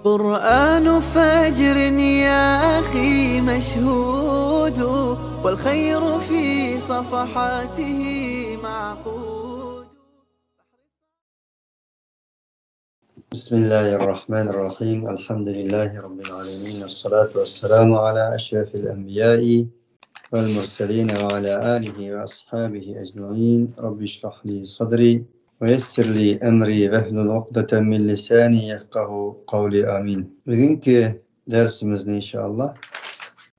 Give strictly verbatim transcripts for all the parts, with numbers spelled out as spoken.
قرآن فجر يا أخي مشهود، والخير في صفحاته معقود. بسم الله الرحمن الرحيم. الحمد لله رب العالمين، والصلاة والسلام على أشرف الأنبياء والمرسلين وعلى آله وأصحابه أجمعين. رب اشرح لي صدري ويسر لي أمري واحلل عقدة من لساني يفقه قولي. آمين. بۈگۈنكى دەرسىمىزنى ئىنشائاللا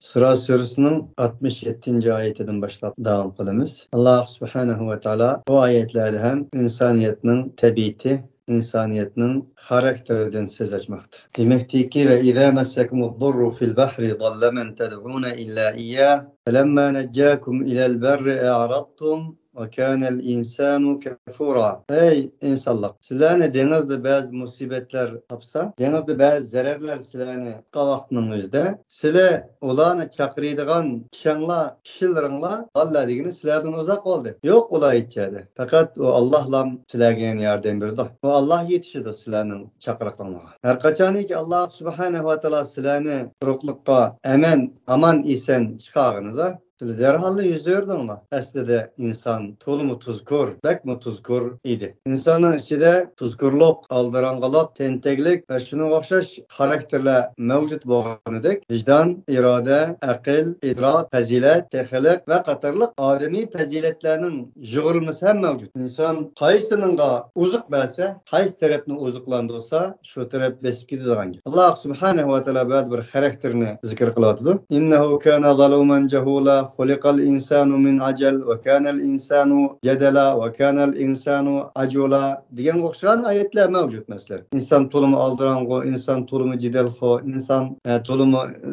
ئىسرا سۈرىسىنىڭ ئاتمىش يەتتىنچى ئايىتىدىن باشلاپ داۋام قىلىمىز. ئاللا سۇبھانەھۇ ۋە تائالا بۇ ئايەتلەردە ھەم ئىنسانىيەتنىڭ تەبىئىتى، ئىنسانىيەتنىڭ خاراكتېرىدىن سۆز ئاچماقتا. دېمەكتىكى، وإذا مسكم الضر في البحر ضل من تدعون إلا إياه فلما نجاكم إلى البر أعرضتم وكان الإنسان كفورا. ئەي ئىنسانلار، سىلەرنى دېڭىزدا بەزى مۇسىبەتلەر تاپسا، دېڭىزدا بەزى زەرەرلەر سىلەرنى تۇتقان ۋاقىتنىڭ ئۆزىدە، سىلەر ئۇلارنى چاقىرىدىغان كىشەڭلار، كىشىلىرىڭلار، ئاللا دېگىنى سىلەردىن ئۇزاق بولدى. يوق ئۇلار ھېچ يەردە. پەقەت ئۇ ئاللاھلام سىلەرگە يەنە ياردەم بېرىدۇ. ئۇ ئاللاھ يېتىشىدۇ سىلەرنىڭ چاقىرىقىڭلارغا. ھەر قاچانكى ئاللاھ سۇبھانەھۇ ۋە تائالا سىلەرنى قۇرۇقلۇققا ئەمەن، ئامان ئېسەن چىقارغىنىدا، سىلەر دەرھاللا يۈزۈۋېرىدىڭلار. ئەسلىدە ئىنسان تولىمۇ تۇزكور، بەكمۇ تۇزكور ئىدى. ئىنساننىڭ ئىچىدە تۇزكورلۇق، ئالدىراڭغۇلۇق، تەنتەكلىك ۋە شۇنىڭغا ئوخشاش خاراكتېرلار مەۋجۇت بولغىنىدەك، ۋىجدان، ئىرادە، ئەقىل، ئىدراك، پەزىلەت، سېخىيلىق ۋە قاتارلىق ئادەمىي پەزىلەتلەرنىڭ يىغىلمىسى ھەم مەۋجۇت. ئىنسان قايسىنىڭغا ئوزۇق بەرسە، قايسى تەرەپنى ئوزۇقلاندۇرسا، شۇ تەرەپ بېسىپ كېتىدىغان گەپ. ئاللا سۇبھانەھۇ ۋە تائالا بۇ يەردە بىر خاراكتېرنى زىكىر قىلىۋاتىدۇ. إنه كان ظلوما جهولا خلق الإنسان من عجل وكان الإنسان جدلا وكان الإنسان عجولا دېگەنگە ئوخشىغان ئايەتلەر مەۋجۇت مەسىلەن. ئىنسان تولىمۇ ئالدىراڭغۇ، ئىنسان تولىمۇ جېدەلخور، ئىنسان، ئە، تولىمۇ، ئە،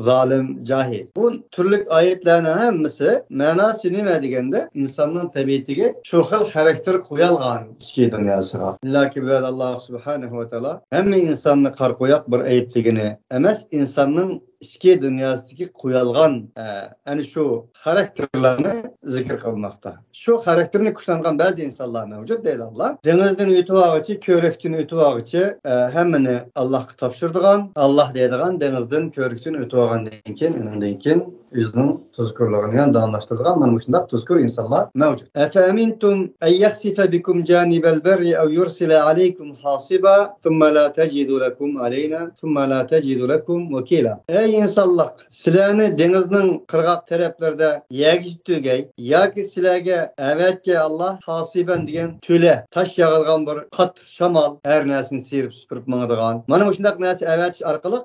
زالىم، جاھىل. بۇ تۈرلۈك ئايەتلەرنىڭ ھەممىسى مەناسى نېمە دېگەندە، ئىنساننىڭ تەبىئىتىگە شۇ خىل خاراكتېر قويالغان ئىچكى دۇنياسىغا. ئىللاكى بۇ يەردە ئاللا سۇبھانەھۇ ۋە تائالا ھەممە ئىنساننى قارا قوياق بىر ئەيىبلىگىنى ئەمەس، ئىنساننىڭ ئىچكى دۇنياسىدىكى قويالغان، ئە، ئەنە شۇ خاراكتېرلارنى زىكىر قىلماقتا. شۇ خاراكتېرنى كۈچلەنگەن بەزى ئىنسانلار مەۋجۇت دەيدۇ ئاللا. دېڭىزدىن ئۆتۈۋالغۇچە، كۆۋرۈكتىن ئۆتۈۋالغۇچە، ئە، ھەممىنى ئاللاھقا تاپشۇرىدىغان، ئاللا دەيدىغان دېڭىزدىن، كۆۋرۈكتىن ئۆتۈۋالغاندىن كېيىن، ئۇنىڭدىن كېيىن ئۆزىنىڭ تۇزكورلۇقىنى يەنە داۋاملاشتۇرىدىغان مانا مۇشۇنداق تۇزكور ئىنسانلار مەۋجۇت. أفأمنتم أن يخسف بكم جانب البر أو يرسل عليكم حاصبا ثم لا تجدوا لكم علينا ثم لا تجدوا لكم وكيلا. ئەي ئىنسانلار، سىلەرنى دېڭىزنىڭ قىرغاق تەرەپلىرىدە يەرگە يۈتتۈرگەي ياكى سىلەرگە ئەۋەتكەي ئاللا ھاسىبەن دېگەن تۆلە، تاش ياغىدىغان بىر قاتتىق شامال ھەر نەرسىنى سىيرىپ سۈپۈرۈپ ماڭىدىغان. مانا مۇشۇنداق نەرسە ئەۋەتىش ئارقىلىق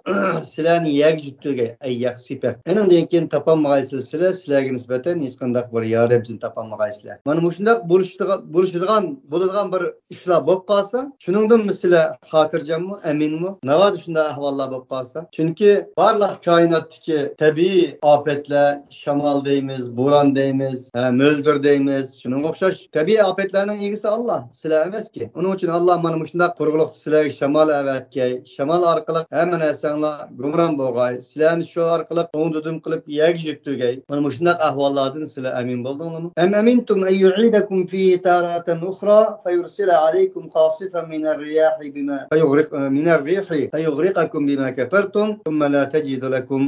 سىلەرنى يەرگە يۈتتۈرگەي، ئەي يەخسىپە. ئېنىڭدىن كېيىن تاپالمىغايسىلەر، سىلەر سىلەرگە نىسبەتەن ھېچقانداق بىر ياردەمچىنى تاپالمىغايسىلەر. مانا مۇشۇنداق بولۇشىدىغان، بولۇشىدىغان، بولىدىغان بىر ئىشلار بولۇپ قالسا، شۇنىڭدىنمۇ سىلەر خاتىرجەممۇ، ئەمىنمۇ؟ ناۋادا شۇنداق ئەھۋاللار بولۇپ قالسا؟ چۈنكى بارلىق كائىناتتىكى تەبىئىي ئاپەتلەر، شامال دەيمىز، بوران دەيمىز، ھە، مۆلدۈر دەيمىز، شۇنىڭغا ئوخشاش تەبىئىي ئاپەتلەرنىڭ ئىگىسى ئاللا، سىلەر ئەمەسكى. ئۇنىڭ ئۈچۈن ئاللا مانا مۇشۇنداق قۇرۇقلۇقتا سىلەرگە شامال ئەۋەتكەي، شامال ئارقىلىق ھەممە نەرسەڭلار گۇمران بولغاي، سىلەرنى شۇ ئارقىلىق ئوڭدۇدۇم قىلىپ يەرگە يۈتتۈرگەي. مانا مۇشۇنداق ئەھۋاللاردىن سىلەر ئەمىن بولدۇڭلارمۇ؟ أم أمنتم أن يعيدكم فيه تارة أخرى فيرسل عليكم قاصفا من الرياح بما فيغرق من الريح فيغرقكم بما كفرتم ثم لا تجد لكم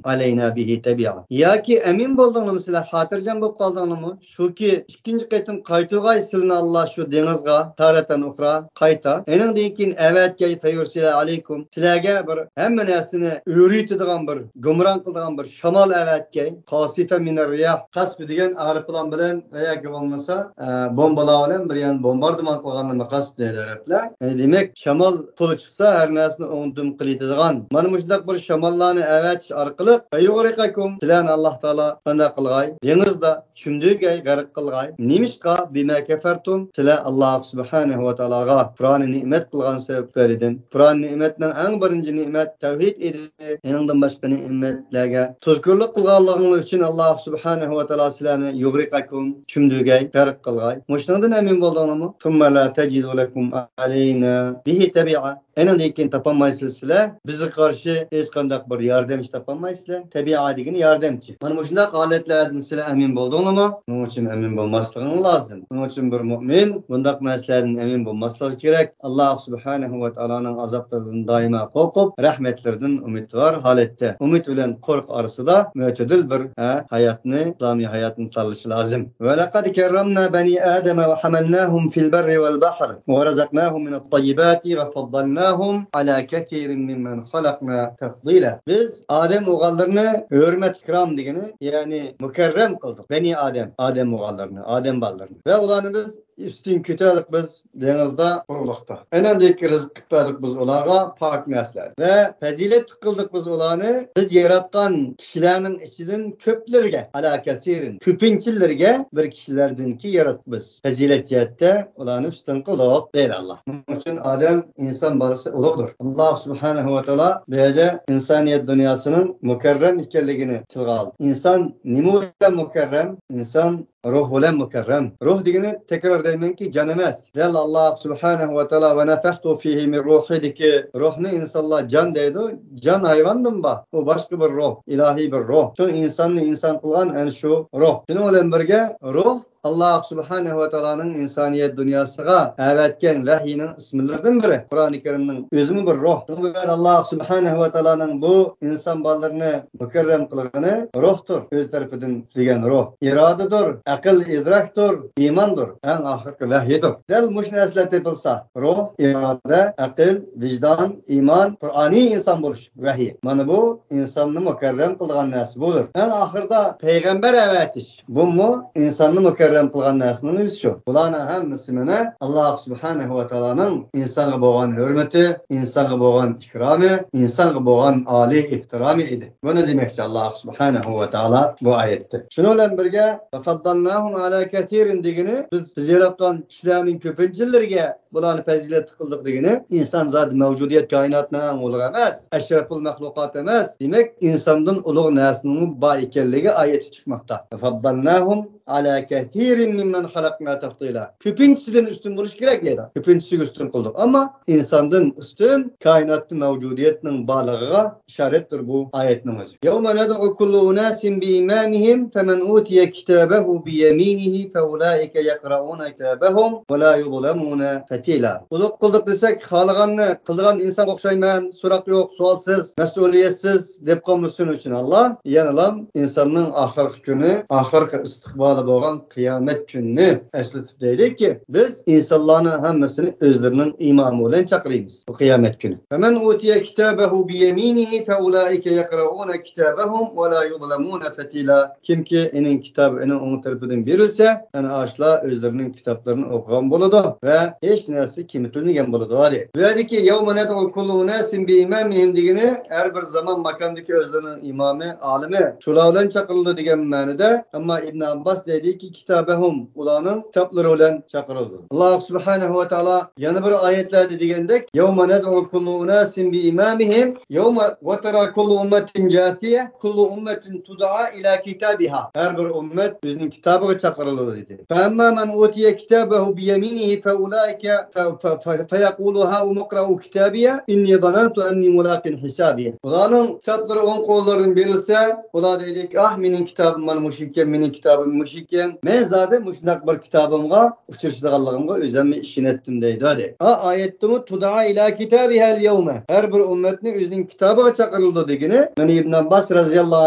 علينا به تبيعا. ياكى ئەمىن بولدۇڭلارمۇ سىلەر، خاتىرجەم بولۇپ قالدىڭلارمۇ؟ شۇكى ئىككىنچى قېتىم قايتۇرغاي سىلىنى ئاللا شۇ دېڭىزغا، تارەتەن ئۇخرا، قايتا. ئېنىڭدىن كېيىن ئەۋەتكەي، فەيۇرسىلە ئەلەيكۇم، سىلەرگە بىر ھەممە نەرسىنى ئۆرۈيتىدىغان بىر، گۇمران قىلىدىغان بىر شامال ئەۋەتكەي. قاسىفە مىنەر رىياھ، قاسپ دېگەن ئايروپىلان بىلەن ۋە ياكى بولمىسا، ئە، بومبىلار بىلەن بىر يەرنى بومباردىمان قىلغاننى مۇقەستىدە دەيدۇ ئەرەبلەر. يەنى دېمەك، شامال تولا چىقسا، ھەر نەرسىنى ئوڭدۇم قىلىۋېتىدىغان. مانا مۇشۇنداق بىر شاماللارنى ئەۋەتىش ئارقىلىق، فەيۇغرىقەكۇم، سىلەرنى ئاللا تائالا قانداق قىلغاي؟ دېڭىزدا چۈمدۈرگەي، غەرق قىلغاي. نېمىشقا؟ بىما كەفەرتۇم، سىلەر ئاللا سۇبھانەھۇ ۋە تائالاغا قۇرئاننى نېمەت قىلغان سەۋەب تۈپەيلىدىن. قۇرئان نېمەتنىڭ ئەڭ بىرىنچى نېمەت تەۋھىد ئىدى. ئېنىڭدىن باشقا نېمەتلەرگە تۇزكورلۇق قىلغانلىقىڭلار ئۈچۈن ئاللا سۇبھانەھۇ ۋە تائالا سىلەرنى يۇغرىقەكۇم، چۈمدۈرگەي، غەرق قىلغاي. مۇشۇنىڭدىن ئەمىن بولدۇڭلارمۇ؟ ثم لا تجدوا لكم علينا به تبيعا. ئېنىڭدىن كېيىن تاپالمايسىلەر سىلەر، بىزگە قارشى ھېچقانداق بىر ياردەمچى تاپالمايسىلەر. تەبىئە دېگىنى ياردەمچى. مانا مۇشۇنداق ھالەتلەردىن سىلەر ئەمىن بولدۇڭلارمۇ؟ شۇنىڭ ئۈچۈن ئەمىن بولماسلىقىڭ لازىم. شۇنىڭ ئۈچۈن بىر مۆمىن بۇنداق نەرسىلەردىن ئەمىن بولماسلىقى كېرەك. ئاللاھ سۇبھانەھۇ ۋە تائالانىڭ ئازابلىرىدىن دائىما قورقۇپ، رەھمەتلىرىدىن ئۈمىدۋار ھالەتتە، ئۈمىد بىلەن قورقۇ ئارىسىدا مۆتىدىل بىر، ھە، ھاياتنى، ئىسلامىي ھاياتنى تاللىشى لازىم. ولقد كرمنا بني آدم وحملناهم في البر والبحر ورزقناهم من الطيبات وفضلناهم على كثير ممن خلقنا تفضيلا. بىز ئادەم ئوغۇللىرىنى ھۆرمەت ئىكرام دېگىنى، يەنى مۇكەررەم قىلدۇق. بەنى ئادەم، ئادەم ئوغۇللىرىنى، ئادەم بالىلىرىنى. ۋە ئۇلارنى بىز ئۈستۈن كۆتەردۇق بىز دېڭىزدا، قۇرۇقلۇقتا. ئەنە دېيىكى رىزىق قىلىپ بەردۇق بىز ئۇلارغا پاك نەرسىلەر. ۋە پەزىلەتلىك قىلدۇق بىز ئۇلارنى، بىز ياراتقان كىشىلەرنىڭ ئىچىدىن كۆپلىرىگە، ئالا كەسىرىن، كۆپىنچىلىرىگە بىر كىشىلەردىنكى ياراتتۇق بىز. پەزىلەت جەھەتتە ئۇلارنى ئۈستۈن قىلدۇق، دەيدۇ ئاللا. شۇنىڭ ئۈچۈن ئادەم ئىنسان بالىسى ئۇلۇغدۇر. ئاللا سۇبھانەھۇ ۋە تائالا بۇ يەردە ئىنسانىيەت دۇنياسىنىڭ مۇكەررەم ئىكەنلىكىنى تىلغا ئالدى. ئىنسان نېمە بىلەن مۇكەررەم؟ ئىنسان روھ بىلەن مۇكەررەم. روھ دېگىنى، تەكرار دەيمەنكى، جان ئەمەس. دەل ئاللا سۇبھانەھۇ ۋە تائالا ۋە نەفەختۇ فىھى مىن روھىدىكى روھنى ئىنسانلار جان دەيدۇ. جان ھايۋاندىن بار. ئۇ باشقا بىر روھ، ئىلاھىي بىر روھ. شۇ ئىنساننى ئىنسان قىلغان ئەنە شۇ روھ. شۇنىڭ بىلەن بىرگە روھ ئاللا سۇبھانەھۇ ۋە تائالانىڭ ئىنسانىيەت دۇنياسىغا ئەۋەتكەن ۋەھىينىڭ ئىسىملىرىدىن بىرى. قۇرئانى كەرىمنىڭ ئۆزىمۇ بىر روھ. شۇنىڭ بىلەن ئاللا سۇبھانەھۇ ۋە تائالانىڭ بۇ ئىنسان بالىلىرىنى مۇكەررەم قىلغىنى روھتۇر. ئۆز تەرىپىدىن كېلگەن روھ. ئىرادىدۇر، ئەقىل، ئىدراكتۇر، ئىماندۇر. ئەڭ ئاخىرقى ۋەھيىدۇر. دەل مۇشۇ نەرسىلەر تېپىلسا، روھ، ئىرادە، ئەقىل، ۋىجدان، ئىمان، قۇرئانىي ئىنسان بولۇش، ۋەھيى. مانا بۇ ئىنساننى مۇكەررەم قىلىدىغان نەرسە بۇدۇر. ئەڭ ئاخىرىدا پەيغەمبەر ئەۋەتىش. بۇمۇ ئىنساننى مۇكەررەم قىلغان نەرسىنىڭ ئۆزى شۇ. بۇلارنىڭ ھەممىسى مانا ئاللا سۇبھانەھۇ ۋە تائالانىڭ ئىنسانغا بولغان ھۆرمىتى، ئىنسانغا بولغان ئىكرامى، ئىنسانغا بولغان ئالىي ئېھتىرامى ئىدى. بۇنى دېمەكچى ئاللا سۇبھانەھۇ ۋە تائالا بۇ ئايەتتە. شۇنىڭ بىلەن بىرگە، فەفەددەلناھۇم ئەلا كەسىرىن دېگىنى، بىز، بىز ياراتقان كىشىلەرنىڭ كۆپىنچىلىرىگە بۇلارنى پەزىلەتلىك قىلدۇق دېگىنى، ئىنسان زادى مەۋجۇدىيەت كائىناتنىڭ ئەڭ ئۇلۇغى ئەمەس، ئەشرەفۇل مەخلۇقات ئەمەس. دېمەك، ئىنساندىن ئۇلۇغ نەرسىنىڭ بار ئىكەنلىكى ئايەتتە چىقماقتا. فەفەددەلناھۇم ئەلا كەسىرىن مىممەن خەلەقنا تەفدىلا. كۆپىنچىسىدىن ئۈستۈن بولۇش كېرەك دەيدۇ. كۆپىنچىسىگە ئۈستۈن قىلدۇق. ئەمما ئىنساندىن ئۈستۈن كائىناتتا مەۋجۇدىيەتنىڭ بارلىقىغا ئىشارەتتۇر بۇ ئايەتنىڭ ئۆزى. يوم ندعو كل أناس بإمامهم فمن أوتي كتابه بيمينه فأولئك يقرؤون كتابهم ولا يظلمون فتيلا. ئۇلۇغ قىلدۇق دېسەك، خالىغاننى قىلىدىغان ئىنسانغا ئوخشايمەن، سوراق يوق، سوئالسىز، مەسئۇلىيەتسىز دەپ قالمىسۇن ئۈچۈن ئاللا يەنىلا ئىنساننىڭ ئاخىرقى كۈنى، ئاخىرقى ئىستىقبالى بولغان قىيامەت كۈنىنى ئەسلىتىپ دەيدىكى، بىز ئىنسانلارنىڭ ھەممىسىنى ئۆزلىرىنىڭ ئىمامى بىلەن چاقىرىمىز بۇ قىيامەت كۈنى. فمن أوتي كتابه بيمينه فأولئك يقرؤون كتابهم ولا يظلمون فتيلا. كىمكى ئېنىڭ كىتابى ئېنىڭ ئوڭ تەرىپىدىن بېرىلسە، ئەنە ئاشۇلار ئۆزلىرىنىڭ كىتابلىرىنى ئوقۇغان بولىدۇ ۋە ھېچ نەرسە كېمىتىلمىگەن بولىدۇ، دەيدۇ. بۇ يەردىكى يوم ندعو كل أناس بإمامهم دېگىنى ھەر بىر زامان ماكاندىكى ئۆزلىرىنىڭ ئىمامى، ئالىمى، شۇلار بىلەن چاقىرىلىدۇ دېگەن مەنىدە. ئەمما ئىبن ئابباس دەيدىكى، كتابهم، ئۇلارنىڭ كىتابلىرى بىلەن چاقىرىلىدۇ. ئاللا سۇبھانەھۇ ۋە تائالا يەنە بىر ئايەتلەردە دېگەندەك، يوم ندعو كل أناس بإمامهم يوم وترى كل أمة جاثية كل أمة تدعى إلى كتابها. ھەر بىر ئۈممەت ئۆزىنىڭ كىتابىغا چاقىرىلىدۇ دېدى. فأما من أوتي كتابه بيمينه فأولئك ف-، ف-، ف-، فيقول هاؤم اقرءوا كتابيه إني ظننت أني ملاق حسابيه. ئۇلارنىڭ كىتابلىرى ئوڭ قوللىرىدىن بېرىلسە، ئۇلار دەيدىكى، ئاھ، مېنىڭ كىتابىم مانا مۇشۇ ئىكەن، مېنىڭ كىتابىم مۇشۇ ئىكەن. مەن زادى مۇشۇنداق بىر كىتابىمغا ئۇچرىشىدىغانلىقىمغا ئۆزۈممۇ ئىشىنەتتىم دەيدۇ، دەيدۇ. ھە، ئايەتتىمۇ تدعى إلى كتابها اليوم. ھەر بىر ئۈممەتنى ئۆزىنىڭ كىتابىغا چاقىرىلىدۇ دېگىنى. مانا ئىبن ئابباس رەزىياللاھۇ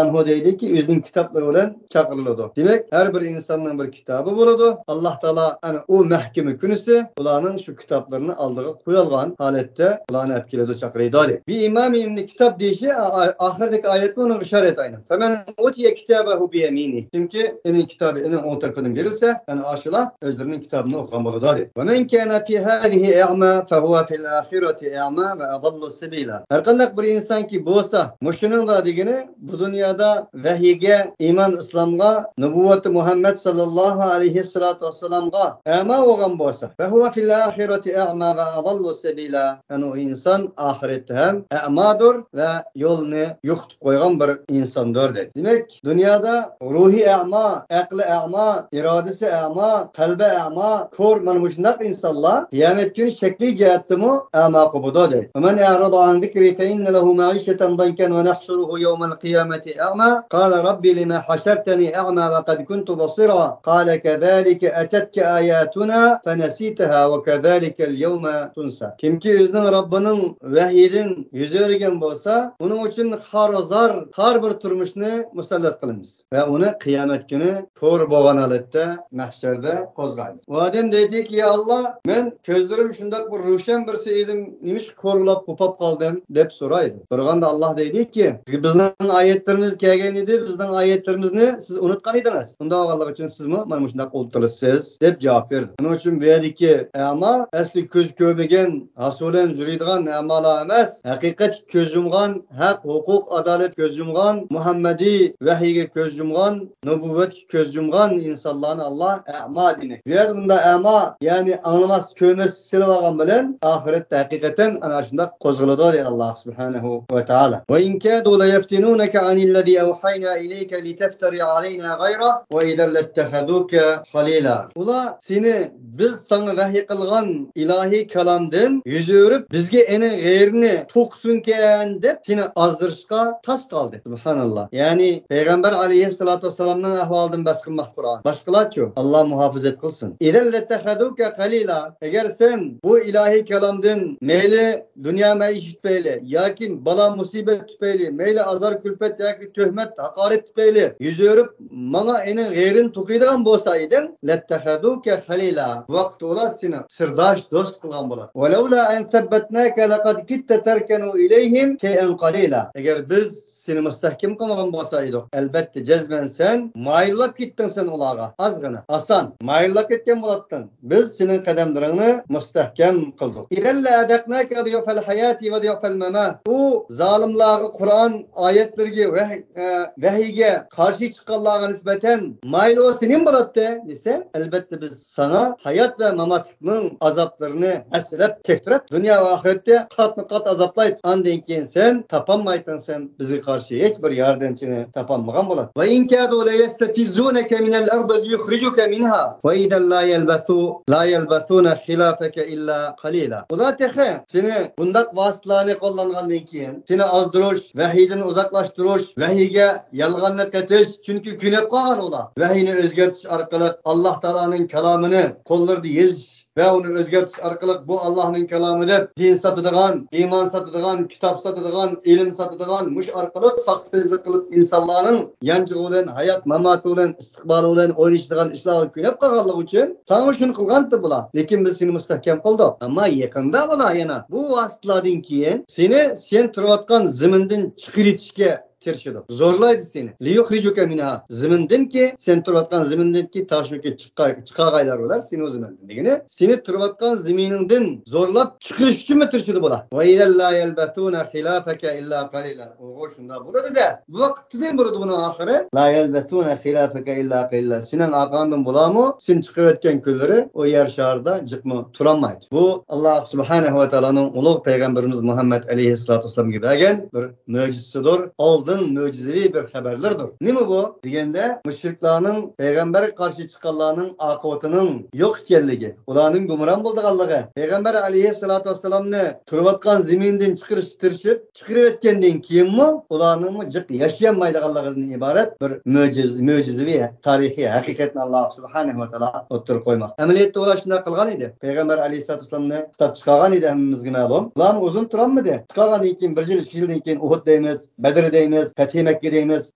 ئەنھۇ دەيدىكى، ئۆزىنىڭ كىتابلىرى بىلەن چاقىرىلىدۇ. دېمەك، ھەر بىر ئىنساننىڭ بىر كىتابى بولىدۇ. ئاللا تائالا ئەنە ئۇ مەھكىمە كۈنىسى ئۇلارنىڭ شۇ كىتابلىرىنى ئالدىغا قويالغان ھالەتتە ئۇلارنى ئەپ كېلىدۇ، چاقىرىدۇ، دەيدۇ. بىئىمامىھىمنى كىتاب دېيىشى ئا-، ئا-، ئاخىرىدىكى ئايەتمۇ ئۇنىڭغا ئىشارەت ئاينىڭ. فمن أوتي كتابه بيمينه. كىمكى ئېنىڭ كىتابى ئېنىڭ ئوڭ تەرىپىدىن بېرىلسە، ئەنە ئاشۇلار ئۆزلىرىنىڭ كىتابىنى ئوقۇغان بولىدۇ، دەيدۇ. ومن كان في هذه أعمى فهو في الآخرة أعمى وأضل سبيلا. ھەرقانداق بىر ئىنسانكى بولسا، مۇشۇنىڭدا دېگىنى، بۇ دۇنيادا ۋەھىيگە، ئىمان ئىسلامغا، نۇبۇۋۋەتى مۇھەممەد ساللاللاھۇ ئەلەيھى سالاتۇ ۋەسسالامغا ئەما بولغان بولسا، فهو في الآخرة أعمى وأضل سبيلا. يەنى ئۇ ئىنسان ئاخىرەتتە ھەم ئەمادۇر ۋە يولنى يوقىتىپ قويغان بىر ئىنساندۇر، دەيدۇ. دېمەك، دۇنيادا روھى ئەما، ئەقلى ئەما، ئىرادىسى ئەما، قەلبى ئەما، كور، مانا مۇشۇنداق ئىنسانلار قىيامەت كۈنى شەكلىي جەھەتتىمۇ ئەما قوپىدۇ دەيدۇ. ومن أعرض عن ذكري فإن له معيشة ضنكا ونحشره يوم القيامة أعمى قال رب لم حشرتني أعمى وقد كنت بصيرا قال كذلك أتتك آياتنا فنسيتها وكذلك اليوم تنسى. كىمكى ئۆزىنىڭ رەببىنىڭ ۋەھيىدىن يۈز ئۆرۈگەن بولسا، ئۇنىڭ ئۈچۈن خار-زار، تار بىر تۇرمۇشنى مۇسەللەت قىلىمىز. ۋە ئۇنى قىيامەت كۈنى كور بولغان ھالەتتە مەھشەردە قوزغايمىز. ئۇ ئادەم دەيدىكى، يا ئاللا، مەن كۆزلىرىم شۇنداق بىر روشەن بىرسى ئىدىم، نېمىشقا كور بولاپ قوپاپ قالدىم؟ دەپ سورايدۇ. سورىغاندا ئاللا دەيدىكى، سىزگە بىزنىڭ ئايەتلىرىمىز كەلگەن ئىدى، بىزنىڭ ئايەتلىرىمىزنى سىز ئۇنتقان ئىدىڭىز. شۇنداق بولغانلىقى ئۈچۈن سىزمۇ مانا مۇشۇنداق ئولتۇرۇسىز، دەپ جاۋاب بەردى. ئۇنىڭ ئۈچۈن بۇ يەردىكى ئەما ئەسلى كۆز كۆرمىگەن، ھاسۇلەن يۈرىدىغان ئەمالار ئەمەس، ھەقىقەتكە كۆز يۇمغان، ھەق، ھوقۇق، ئادالەتكە كۆز يۇمغان، مۇھەممەدىي ۋەھىيگە كۆز يۇمغان، نۇبۇۋۋەتكە كۆز يۇمغان ئىنسانلارنى ئاللا ئەما دېمەك. بۇ يەردە بۇنداق ئەما، يەنى ئاڭلىماس، كۆرمەس سېلىۋالغان بىلەن ئاخىرەتتە ھەقىقەتەن ئەنە شۇنداق قوزغىلىدۇ دەيدۇ ئاللا سۇبھانەھۇ ۋە تائالا. وإن كادوا ليفتنونك عن الذي أوحينا إليك لتفتري علينا غيره وإذا لاتخذوك خليلا. ئۇلار سېنى بىز ساڭا ۋەھىي قىلغان ئىلاھىي كالامدىن يۈز ئۆرۈپ، بىزگە ئېنىڭ غەيرىنى توقۇسۇنكەن دەپ سېنى ئازدۇرۇشقا تاس قالدى. سۇبھاناللا. يەنى پەيغەمبەر ئەلەيھىسسالاتۇ ۋەسسالامنىڭ ئەھۋالىدىن بەس قىلماقتا قۇرئان. باشقىلارچۇ؟ ئاللا مۇھاپىزەت قىلسۇن. إذا لاتخذوك خليلا. ئەگەر سەن بۇ ئىلاھىي كالامدىن مەيلى دۇنيا مەئىشەت تۈپەيلى ياكى بالا مۇسىبەت تۈپەيلى، مەيلى ئازار كۈلپەت ياكى تۆھمەت، ھاقارەت تۈپەيلى يۈز ئۆرۈپ، ماڭا ئېنىڭ غەيرىنى توقۇيدىغان بولسا ئىدىڭ، لاتخذوك خليلا. بۇ ۋاقىتتا ئۇلار سېنى سىرداش، دوست قىلغان بولاتتى. ولولا أن ثبتناك لقد كدت تركن إليهم شيئا قليلا. ئەگەر بىز سېنى مۇستەھكەم قىلمىغان بولسا ئىدۇق، ئەلبەتتە، جەزمەن سەن مايىللاپ كەتتىڭ سەن ئۇلارغا. ئازغىنە، ئاسان مايىللاپ كەتكەن بولاتتىڭ. بىز سېنىڭ قەدەملىرىڭنى مۇستەھكەم قىلدۇق. إذا لأذقناك ضعف الحياة وضعف الممات. ئۇ زالىملارغا، قۇرئان ئايەتلىرىگە، ۋەھ-، ئە، ۋەھىيگە قارشى چىققانلارغا نىسبەتەن مايىل بولسا نېمە بولاتتى دېسە، ئەلبەتتە بىز ساڭا ھايات ۋە ماماتلىقنىڭ ئازابلىرىنى ھەسسىلەپ چەكتۈرەت. دۇنيا ۋە ئاخىرەتتە قاتمۇ قات ئازابلايت. ئاندىن كېيىن سەن تاپالمايتتىڭ، سەن بىزگە قارشى ھېچ بىر ياردەمچىنى تاپالمىغان بولاتتىڭ. وإن كادوا ليستفزونك من الأرض ليخرجوك منها وإذا لا يلبثو-، لا يلبثون خلافك إلا قليلا. ئۇلار تېخى سېنى بۇنداق ۋاسىتىلەرنى قوللانغاندىن كېيىن، سېنى ئازدۇرۇش، ۋەھىيدىن ئۇزاقلاشتۇرۇش، ۋەھىيگە يالغاننى قېتىش، چۈنكى كۆنۈپ قالغان ئۇلار. ۋەھىينى ئۆزگەرتىش ئارقىلىق ئاللا تائالانىڭ كالامىنى قوللىرىدا يېزىش ۋە ئۇنى ئۆزگەرتىش ئارقىلىق بۇ ئاللانىڭ كالامى دەپ دىن ساتىدىغان، ئىمان ساتىدىغان، كىتاب ساتىدىغان، ئىلىم ساتىدىغان، مۇشۇ ئارقىلىق ساختىپەزلىك قىلىپ ئىنسانلارنىڭ يانچۇقى بىلەن، ھايات ماماتى بىلەن، ئىستىقبالى بىلەن ئوينىشىدىغان ئىشلارغا كۆنۈپ قالغانلىقى ئۈچۈن ساڭا شۇنى قىلغانتى بۇلار. لېكىن بىز سېنى مۇستەھكەم قىلدۇق. ئەمما يېقىندا بۇلار يەنە بۇ ۋاسىتىلاردىن كېيىن سېنى سەن تۇرۇۋاتقان زېمىندىن چىقىرىۋېتىشكە تىرىشىدۇ. زورلايدۇ سېنى. ليخرجوك منها. زېمىندىنكى، سەن تۇرۇۋاتقان زېمىندىنكى تاشۇكى چىقا-، چىقارغايلار ئۇلار سېنى ئۇ زېمىندىن. دېگىنى، سېنى تۇرۇۋاتقان زېمىنىڭدىن زورلاپ چىقىرىش ئۈچۈنمۇ تىرىشىدۇ بۇلار. وإذا لا يلبثون خلافك إلا قليلا. ئوغۇ، شۇنداق بولىدۇ-دە. بۇ ۋاقىتتا نېمە بولىدۇ بۇنىڭ ئاخىرى؟ لا يلبثون خلافك إلا قليلا. سېنىڭ ئارقاڭدىن بۇلارمۇ سېنى چىقىرىۋەتكەن كۈنلىرى ئۇ يەر شارىدا جىقمۇ تۇرالمايدۇ. بۇ، ئاللا سۇبھانەھۇ ۋە تائالانىڭ ئۇلۇغ پەيغەمبىرىمىز مۇھەممەد ئەلەيھىسسالاتۇ ۋەسسالامغا بەرگەن بىر مۆجىزىسىدۇر، ئالدىن مۆجىزىۋى بىر خەۋەرلەردۇر. نېمە بۇ دېگەندە، مۇشرىكلارنىڭ، پەيغەمبەرگە قارشى چىققانلارنىڭ ئاقىۋىتىنىڭ يوق ئىكەنلىكى، ئۇلارنىڭ گۇمران بولىدىغانلىقى، پەيغەمبەر ئەلەيھىسسالاتۇ ۋەسسالامنى تۇرۇۋاتقان زېمىندىن چىقىرىشقا تىرىشىپ، چىقىرىۋەتكەندىن كېيىنمۇ ئۇلارنىڭمۇ جىق ياشىيالمايدىغانلىقىدىن ئىبارەت بىر مۆجىز-، مۆجىزىۋى تارىخىي ھەقىقەتنى ئاللا سۇبھانەھۇ ۋە تائالا ئوتتۇرىغا قويماقتا. ئەمەلىيەتتە ئۇلار شۇنداق قىلغان ئىدى. پەيغەمبەر ئەلەيھىسسالاتۇ ۋەسسالامنى تۇتۇپ چىقارغان ئىدى، ھەممىمىزگە مەلۇم. ئۇلارمۇ ئۇزۇن تۇرالمىدى. چىقارغاندىن كېيىن بىر يىل، ئىككى يىلدىن كېيىن ئۇھۇد دەيمىز، بەدر دەيمىز، پەتھى مەككە دەيمىز.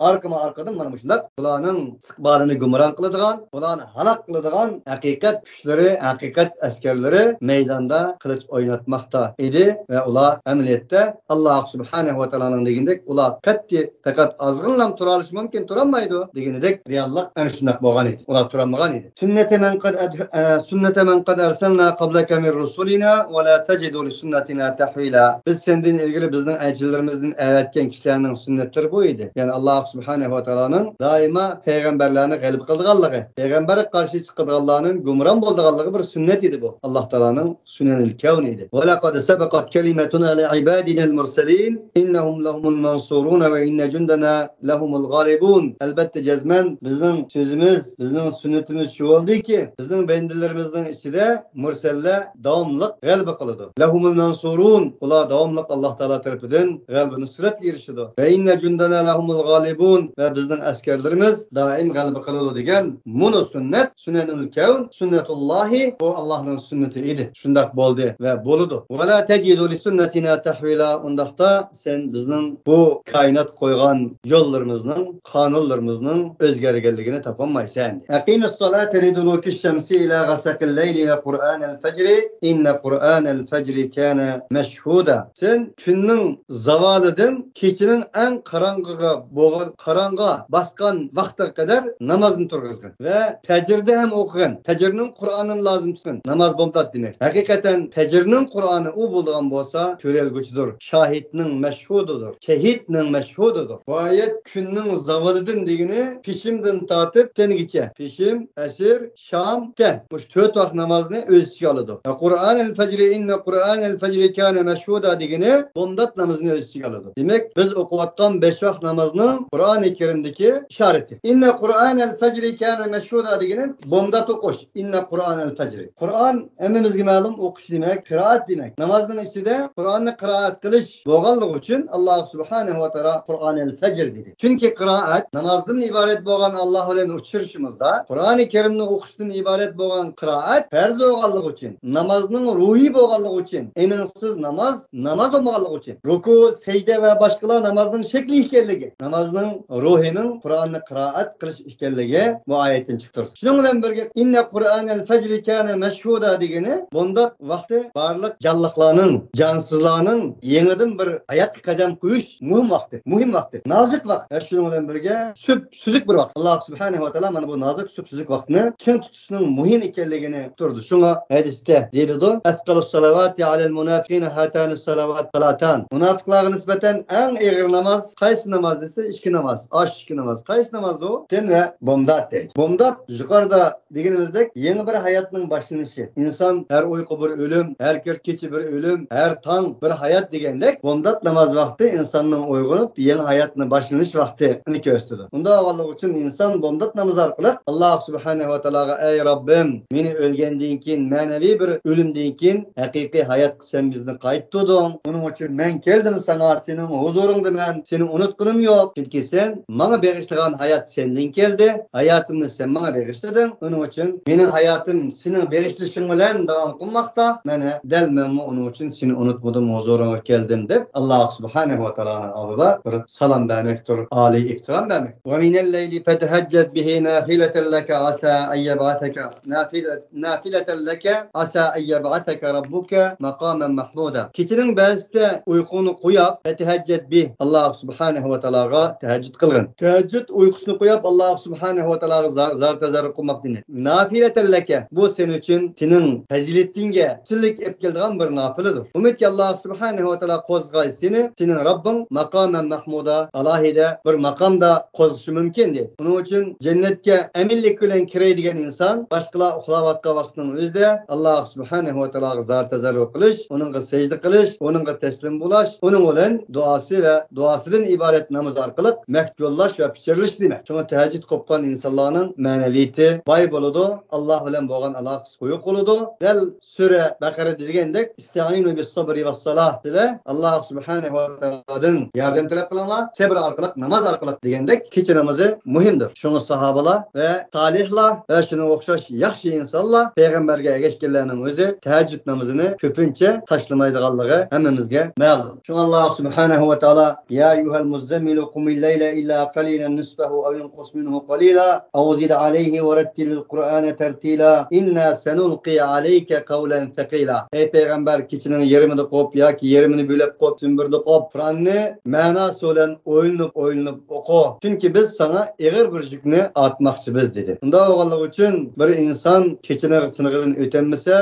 ئارقىمۇ ئارقىدىن مانا مۇشۇنداق ئۇلارنىڭ ئىستىقبالىنى گۇمران قىلىدىغان، ئۇلارنى ھالاك قىلىدىغان ھەقىقەت كۈچلىرى، ھەقىقەت ئەسكەرلىرى مەيداندا قىلىچ ئويناتماقتا ئىدى ۋە ئۇلار ئەمەلىيەتتە ئاللا سۇبھانەھۇ ۋە تائالانىڭ دېگىنىدەك ئۇلار قەتئىي پەقەت ئازغىنىلا تۇرالىشى مۇمكىن، تۇرالمايدۇ دېگىنىدەك رېئاللىق ئەنە شۇنداق بولغان ئىدى. ئۇلار تۇرالمىغان ئىدى. سنة من قد أد-، ئە، سنة من قد أرسلنا قبلك من رسلنا ولا تجد لسنتنا تحويلا. بىز سەندىن ئىلگىرى بىزنىڭ ئەلچىلىرىمىزدىن ئەۋەتكەن كىشىلەرنىڭ سۈننىتى سۈننەتلىرى بۇ ئىدى. يەنى ئاللاھ سۇبھانەھۇ ۋە تائالانىڭ دائىما پەيغەمبەرلەرنى غەلىبە قىلىدىغانلىقى، پەيغەمبەرگە قارشى چىقىدىغانلارنىڭ گۇمران بولىدىغانلىقى بىر سۈننەت ئىدى بۇ. ئاللاھ تائالانىڭ سۇنەنىل كەۋن ئىدى. ۋە لەقەد سەبەقەت كەلىمەتۇنا لىئىبادىنەل مۇرسەلىن ئىننەھۇم لەھۇمۇل مەنسۇرۇن ۋە ئىننە جۇندەنە لەھۇمۇل غالىبۇن. ئەلبەتتە، جەزمەن بىزنىڭ سۆزىمىز، بىزنىڭ سۈننىتىمىز شۇ بولدىكى، بىزنىڭ بەندىلىرىمىزنىڭ ئىچىدە مۇرسەللەر داۋاملىق غەلىبە قىلىدۇ. لەھۇمۇل مەنسۇرۇن، ئۇلار داۋاملىق ئاللاھ تائالا تەرىپىدىن غەلىبە نۇسرەتكە ئېرىشىدۇ. ۋە ئىننە جۇندەنە لەھۇمۇل غالىبۇن، ۋە بىزنىڭ ئەسكەرلىرىمىز دائىم غەلىبە قىلىدۇ دېگەن مۇنۇ سۈننەت، سۇنەنۇل كەۋن، سۈننەتۇللاھى، بۇ ئاللاھنىڭ سۈننىتى ئىدى. شۇنداق بولدى ۋە بولىدۇ. ۋە لا تەجىدۇ لىسۇننەتىنا تەھۋىلا، ئۇنداقتا سەن بىزنىڭ بۇ كائىنات قويغان يوللىرىمىزنىڭ، قانۇنلىرىمىزنىڭ ئۆزگەرگەنلىكىنى تاپالمايسەن. ئەقىمىس سالاتا لىدۇلۇكىش شەمسى ئىلا غەسەقىل لەيلى ۋە قۇرئانەل فەجرى، ئىننە قۇرئانەل فەجرى كانە مەشھۇدا. سەن كۈننىڭ زاۋالىدىن كېچىنىڭ ئەڭ قاراڭغۇغا بولغان، قاراڭغۇ باسقان ۋاقتىغا قەدەر نامازنى تۇرغۇزغىن ۋە پەجىردە ھەم ئوقۇغىن. پەجىرنىڭ قۇرئانىنى لازىم تۇتقىن. ناماز بومدات دېمەك. ھەقىقەتەن پەجىرنىڭ قۇرئانى ئۇ بولىدىغان بولسا، كۆرەلگۈچىدۇر، شاھىدنىڭ مەشھۇدىدۇر، شەھىدنىڭ مەشھۇدىدۇر. بۇ ئايەت كۈننىڭ زاۋالىدىن دېگىنى پېشىمدىن تارتىپ تەنگىچە، پېشىم، ئەسىر، شام، تەن. مۇشۇ تۆت ۋاق نامازنى ئۆز ئىچىگە ئالىدۇ. ۋە قۇرئانەل فەجرى، ئىننە قۇرئانەل فەجرى كانە مەشھۇدا دېگىنى بومدات نامىزىنى ئۆز ئىچىگە ئالىدۇ. دېمەك، بىز ئوقۇۋاتقان بەش ۋاق نامازنىڭ قۇرئانى كەرىمدىكى ئىشارىتى. ئىننە قۇرئانەل فەجرى كانە مەشھۇدا دېگىنى بومدات ئوقۇش. ئىننە قۇرئانەل فەجرى. قۇرئان ھەممىمىزگە مەلۇم، ئوقۇش دېمەك، قىرائەت دېمەك. نامازنىڭ ئىچىدە قۇرئاننى قىرائەت قىلىش بولغانلىقى ئۈچۈن، ئاللاھ سۇبھانەھۇ ۋە تائالا قۇرئانەل فەجر دېدى. چۈنكى قىرائەت، نامازدىن ئىبارەت بولغان ئاللاھ بىلەن ئۇچرىشىشىمىزدا، قۇرئانى كەرىمنى ئوقۇشتىن ئىبارەت بولغان قىرائەت پەرز بولغانلىقى ئۈچۈن، نامازنىڭ روھى بولغانلىقى ئۈچۈن، ئېنىڭسىز ناماز، ناماز بولمىغانلىقى ئۈچۈن، رۇكۇ، سەجدە ۋە باشقىلار نامازنىڭ شەكلى ئىكەنلىكى، نامازنىڭ روھىنىڭ قۇرئاننى قىرائەت قىلىش ئىكەنلىكى بۇ ئايەتتىن چىقىپ تۇرىدۇ. شۇنىڭ بىلەن بىرگە، ئىننە قۇرئانەل فەجرى كانە مەشھۇدا دېگىنى، بومدات ۋاقتى بارلىق جانلىقلارنىڭ، جانسىزلارنىڭ يېڭىدىن بىر ھاياتقا قەدەم قويۇش مۇھىم ۋاقتى، مۇھىم ۋاقتى، نازۇك ۋاقىت. ۋە شۇنىڭ بىلەن بىرگە سۈپسۈزۈك بىر ۋاقىت. ئاللاھ سۇبھانەھۇ ۋە تائالا مانا بۇ نازۇك سۈپسۈزۈك ۋاقىتنى چىڭ تۇتۇشنىڭ مۇھىم ئىكەنلىكىنى ئۇقتۇرىدۇ. شۇڭا ھەدىستە دېيىلىدۇ، ئەسقەلۇس سالاۋاتى ئەلەل مۇنافىقىنە ھاتانىس سالاۋات سالاتان. مۇناپىقلارغا نىسبەتەن ئەڭ ئېغىر ناماز قايسى ناماز دېسە، ئىككى ناماز، ئاشۇ ئىككى ناماز. قايسى ناماز ئۇ؟ تۈن ۋە بومدات دەيدۇ. بومدات يۇقىرىدا دېگىنىمىزدەك يېڭى بىر ھاياتنىڭ باشلىنىشى. ئىنسان ھەر ئۇيقۇ بىر ئۆلۈم، ھەر كېچە بىر ئۆلۈم، ھەر تاڭ بىر ھايات دېگەندەك، بومدات ناماز ۋاقتى ئىنساننىڭ ئويغىنىپ، يېڭى ھاياتنى باشلىنىش ۋاقتىنى كۆرسىتىدۇ. ئۇنداق بولغانلىقى ئۈچۈن ئىنسان بومدات نامىزى ئارقىلىق ئاللاھ سۇبھانەھۇ ۋە تائالاغا، ئەي رەببىم، مېنى ئۆلگەندىن كېيىن، مەنىۋى بىر ئۆلۈمدىن كېيىن ھەقىقىي ھاياتقا سەن بىزنى قايتۇردۇڭ. ئۇنىڭ ئۈچۈن مەن كەلدىم ساڭا، سېنىڭ ھۇزۇرۇڭدا مەن، سېنى ئۇنتقىنىم يوق. چۈنكى سەن ماڭا بېغىشلىغان ھايات سەندىن كەلدى. ھاياتىمنى سەن ماڭا بېغىشلىدىڭ. ئۇنىڭ ئۈچۈن مېنىڭ ھاياتىم سېنىڭ بېغىشلىشىڭ بىلەن داۋام قىلماقتا. مانا دەل مەنمۇ ئۇنىڭ ئۈچۈن سېنى ئۇنتمىدىم، ھۇزۇرۇڭغا كەلدىم دەپ، ئاللاھ سۇبھانەھۇ ۋە تائالانىڭ ئالدىدا بىر سالام بەرمەكتۇر، ئالىي ئېھتىرام بەرمەكتۇر. ۋە مىنەل لەيلى فەتەھەججەد بىھى نافىلەتەن لەكە ئەسا ئەن يەبئەسەكە نافىلە-، نافىلەتەن لەكە ئەسا ئەن يەبئەسەكە رەببۇكە مەقامەن مەھمۇدا. كېچىنىڭ بەزىسىدە ئۇيقۇڭنى قويۇپ، فەتەھەججەد بىھ، ئاللاھ سۇبھانەھۇ ۋە تائالاغا تەھەججۇد قىلغىن. تەھەججۇد ئۇيقۇسىنى قويۇپ، ئاللاھ سۇبھانەھۇ ۋە تائالاغا زار، زار تەزەررۇ قىلماق دېمەك. نافىلەتەن لەكە، بۇ سەن ئۈچۈن سېنىڭ پەزىلىتىڭگە ئۈستۈنلۈك ئېلىپ كېلىدىغان بىر نافىلىدۇر. ئۈمىدكى، ئاللاھ سۇبھانەھۇ ۋە تائالا قوزغاي سېنى، سېنىڭ رەببىڭ مەقامەن مەھمۇدا، ئالاھىدە بىر ماقامدا قوزغىشى مۇمكىن، دېدى. ئۇنىڭ ئۈچۈن جەننەتكە ئەمىنلىك بىلەن كىرەي دېگەن ئىنسان باشقىلار ئۇخلاۋاتقان ۋاقىتنىڭ ئۆزىدە ئاللاھ سۇبھانەھۇ ۋە تائالاغا زار تەزەررۇ قىلىش، ئۇنىڭغا سەجدە قىلىش، ئۇنىڭغا تەسلىم بولاش، ئۇنىڭ بىلەن دۇئاسى ۋە دۇئاسىدىن ئىبارەت نامىزى ئارقىلىق مەھكە يوللاش ۋە پىچىرلىشى دېمەك. شۇڭا تەھەججۇد قوپقان ئىنسانلارنىڭ مەنىۋىيىتى باي بولىدۇ، ئاللاھ بىلەن بولغان ئالاقىسى قويۇق بولىدۇ. دەل سۈرە بەقەرەدە دېگەندەك، ئىستەئىنۇ بىسسەبرى ۋەسسالاھ، سىلەر ئاللاھ سۇبھانەھۇ ۋە تائالادىن ياردەم تەلەپ قىلىڭلار، سەبر ئارقىلىق، ناماز ئارقىلىق دېگەندەك، كېچە نامىزى مۇھىمدۇر. شۇڭا ساھابىلار ۋە سالىھلار ۋە شۇنىڭغا ئوخشاش ياخشى ئىنسانلار پەيغەمبەرگە ئەگەشكەنلەرنىڭ ئۆزى تەھەججۇد نامىزىنى كۆپىنچە تاشلىمايدىغانلىقى ھەممىمىزگە مەلۇم. شۇڭا ئاللاھ سۇبھانەھۇ ۋە تائالا، يا أيها المزمل قم الليل إلا قليلا نصفه أو انقص منه قليلا أو زد عليه ورتل القرآن ترتيلا إنا سنلقي عليك قولا ثقيلا. ئەي پەيغەمبەر، كېچىنىڭ يېرىمىدا قوپ ياكى يېرىمىنى بۆلۈپ قوپ، تۈن بىردە قوپ، قۇرئاننى مەناسى بىلەن ئويلىنىپ، ئويلىنىپ ئوقۇ. چۈنكى بىز ساڭا ئېغىر بىر يۈكنى ئارتماقچىمىز، دېدى. ئۇنداق بولغانلىقى ئۈچۈن بىر ئىنسان كېچىنىڭ سىنىقىدىن ئۆتەلمىسە،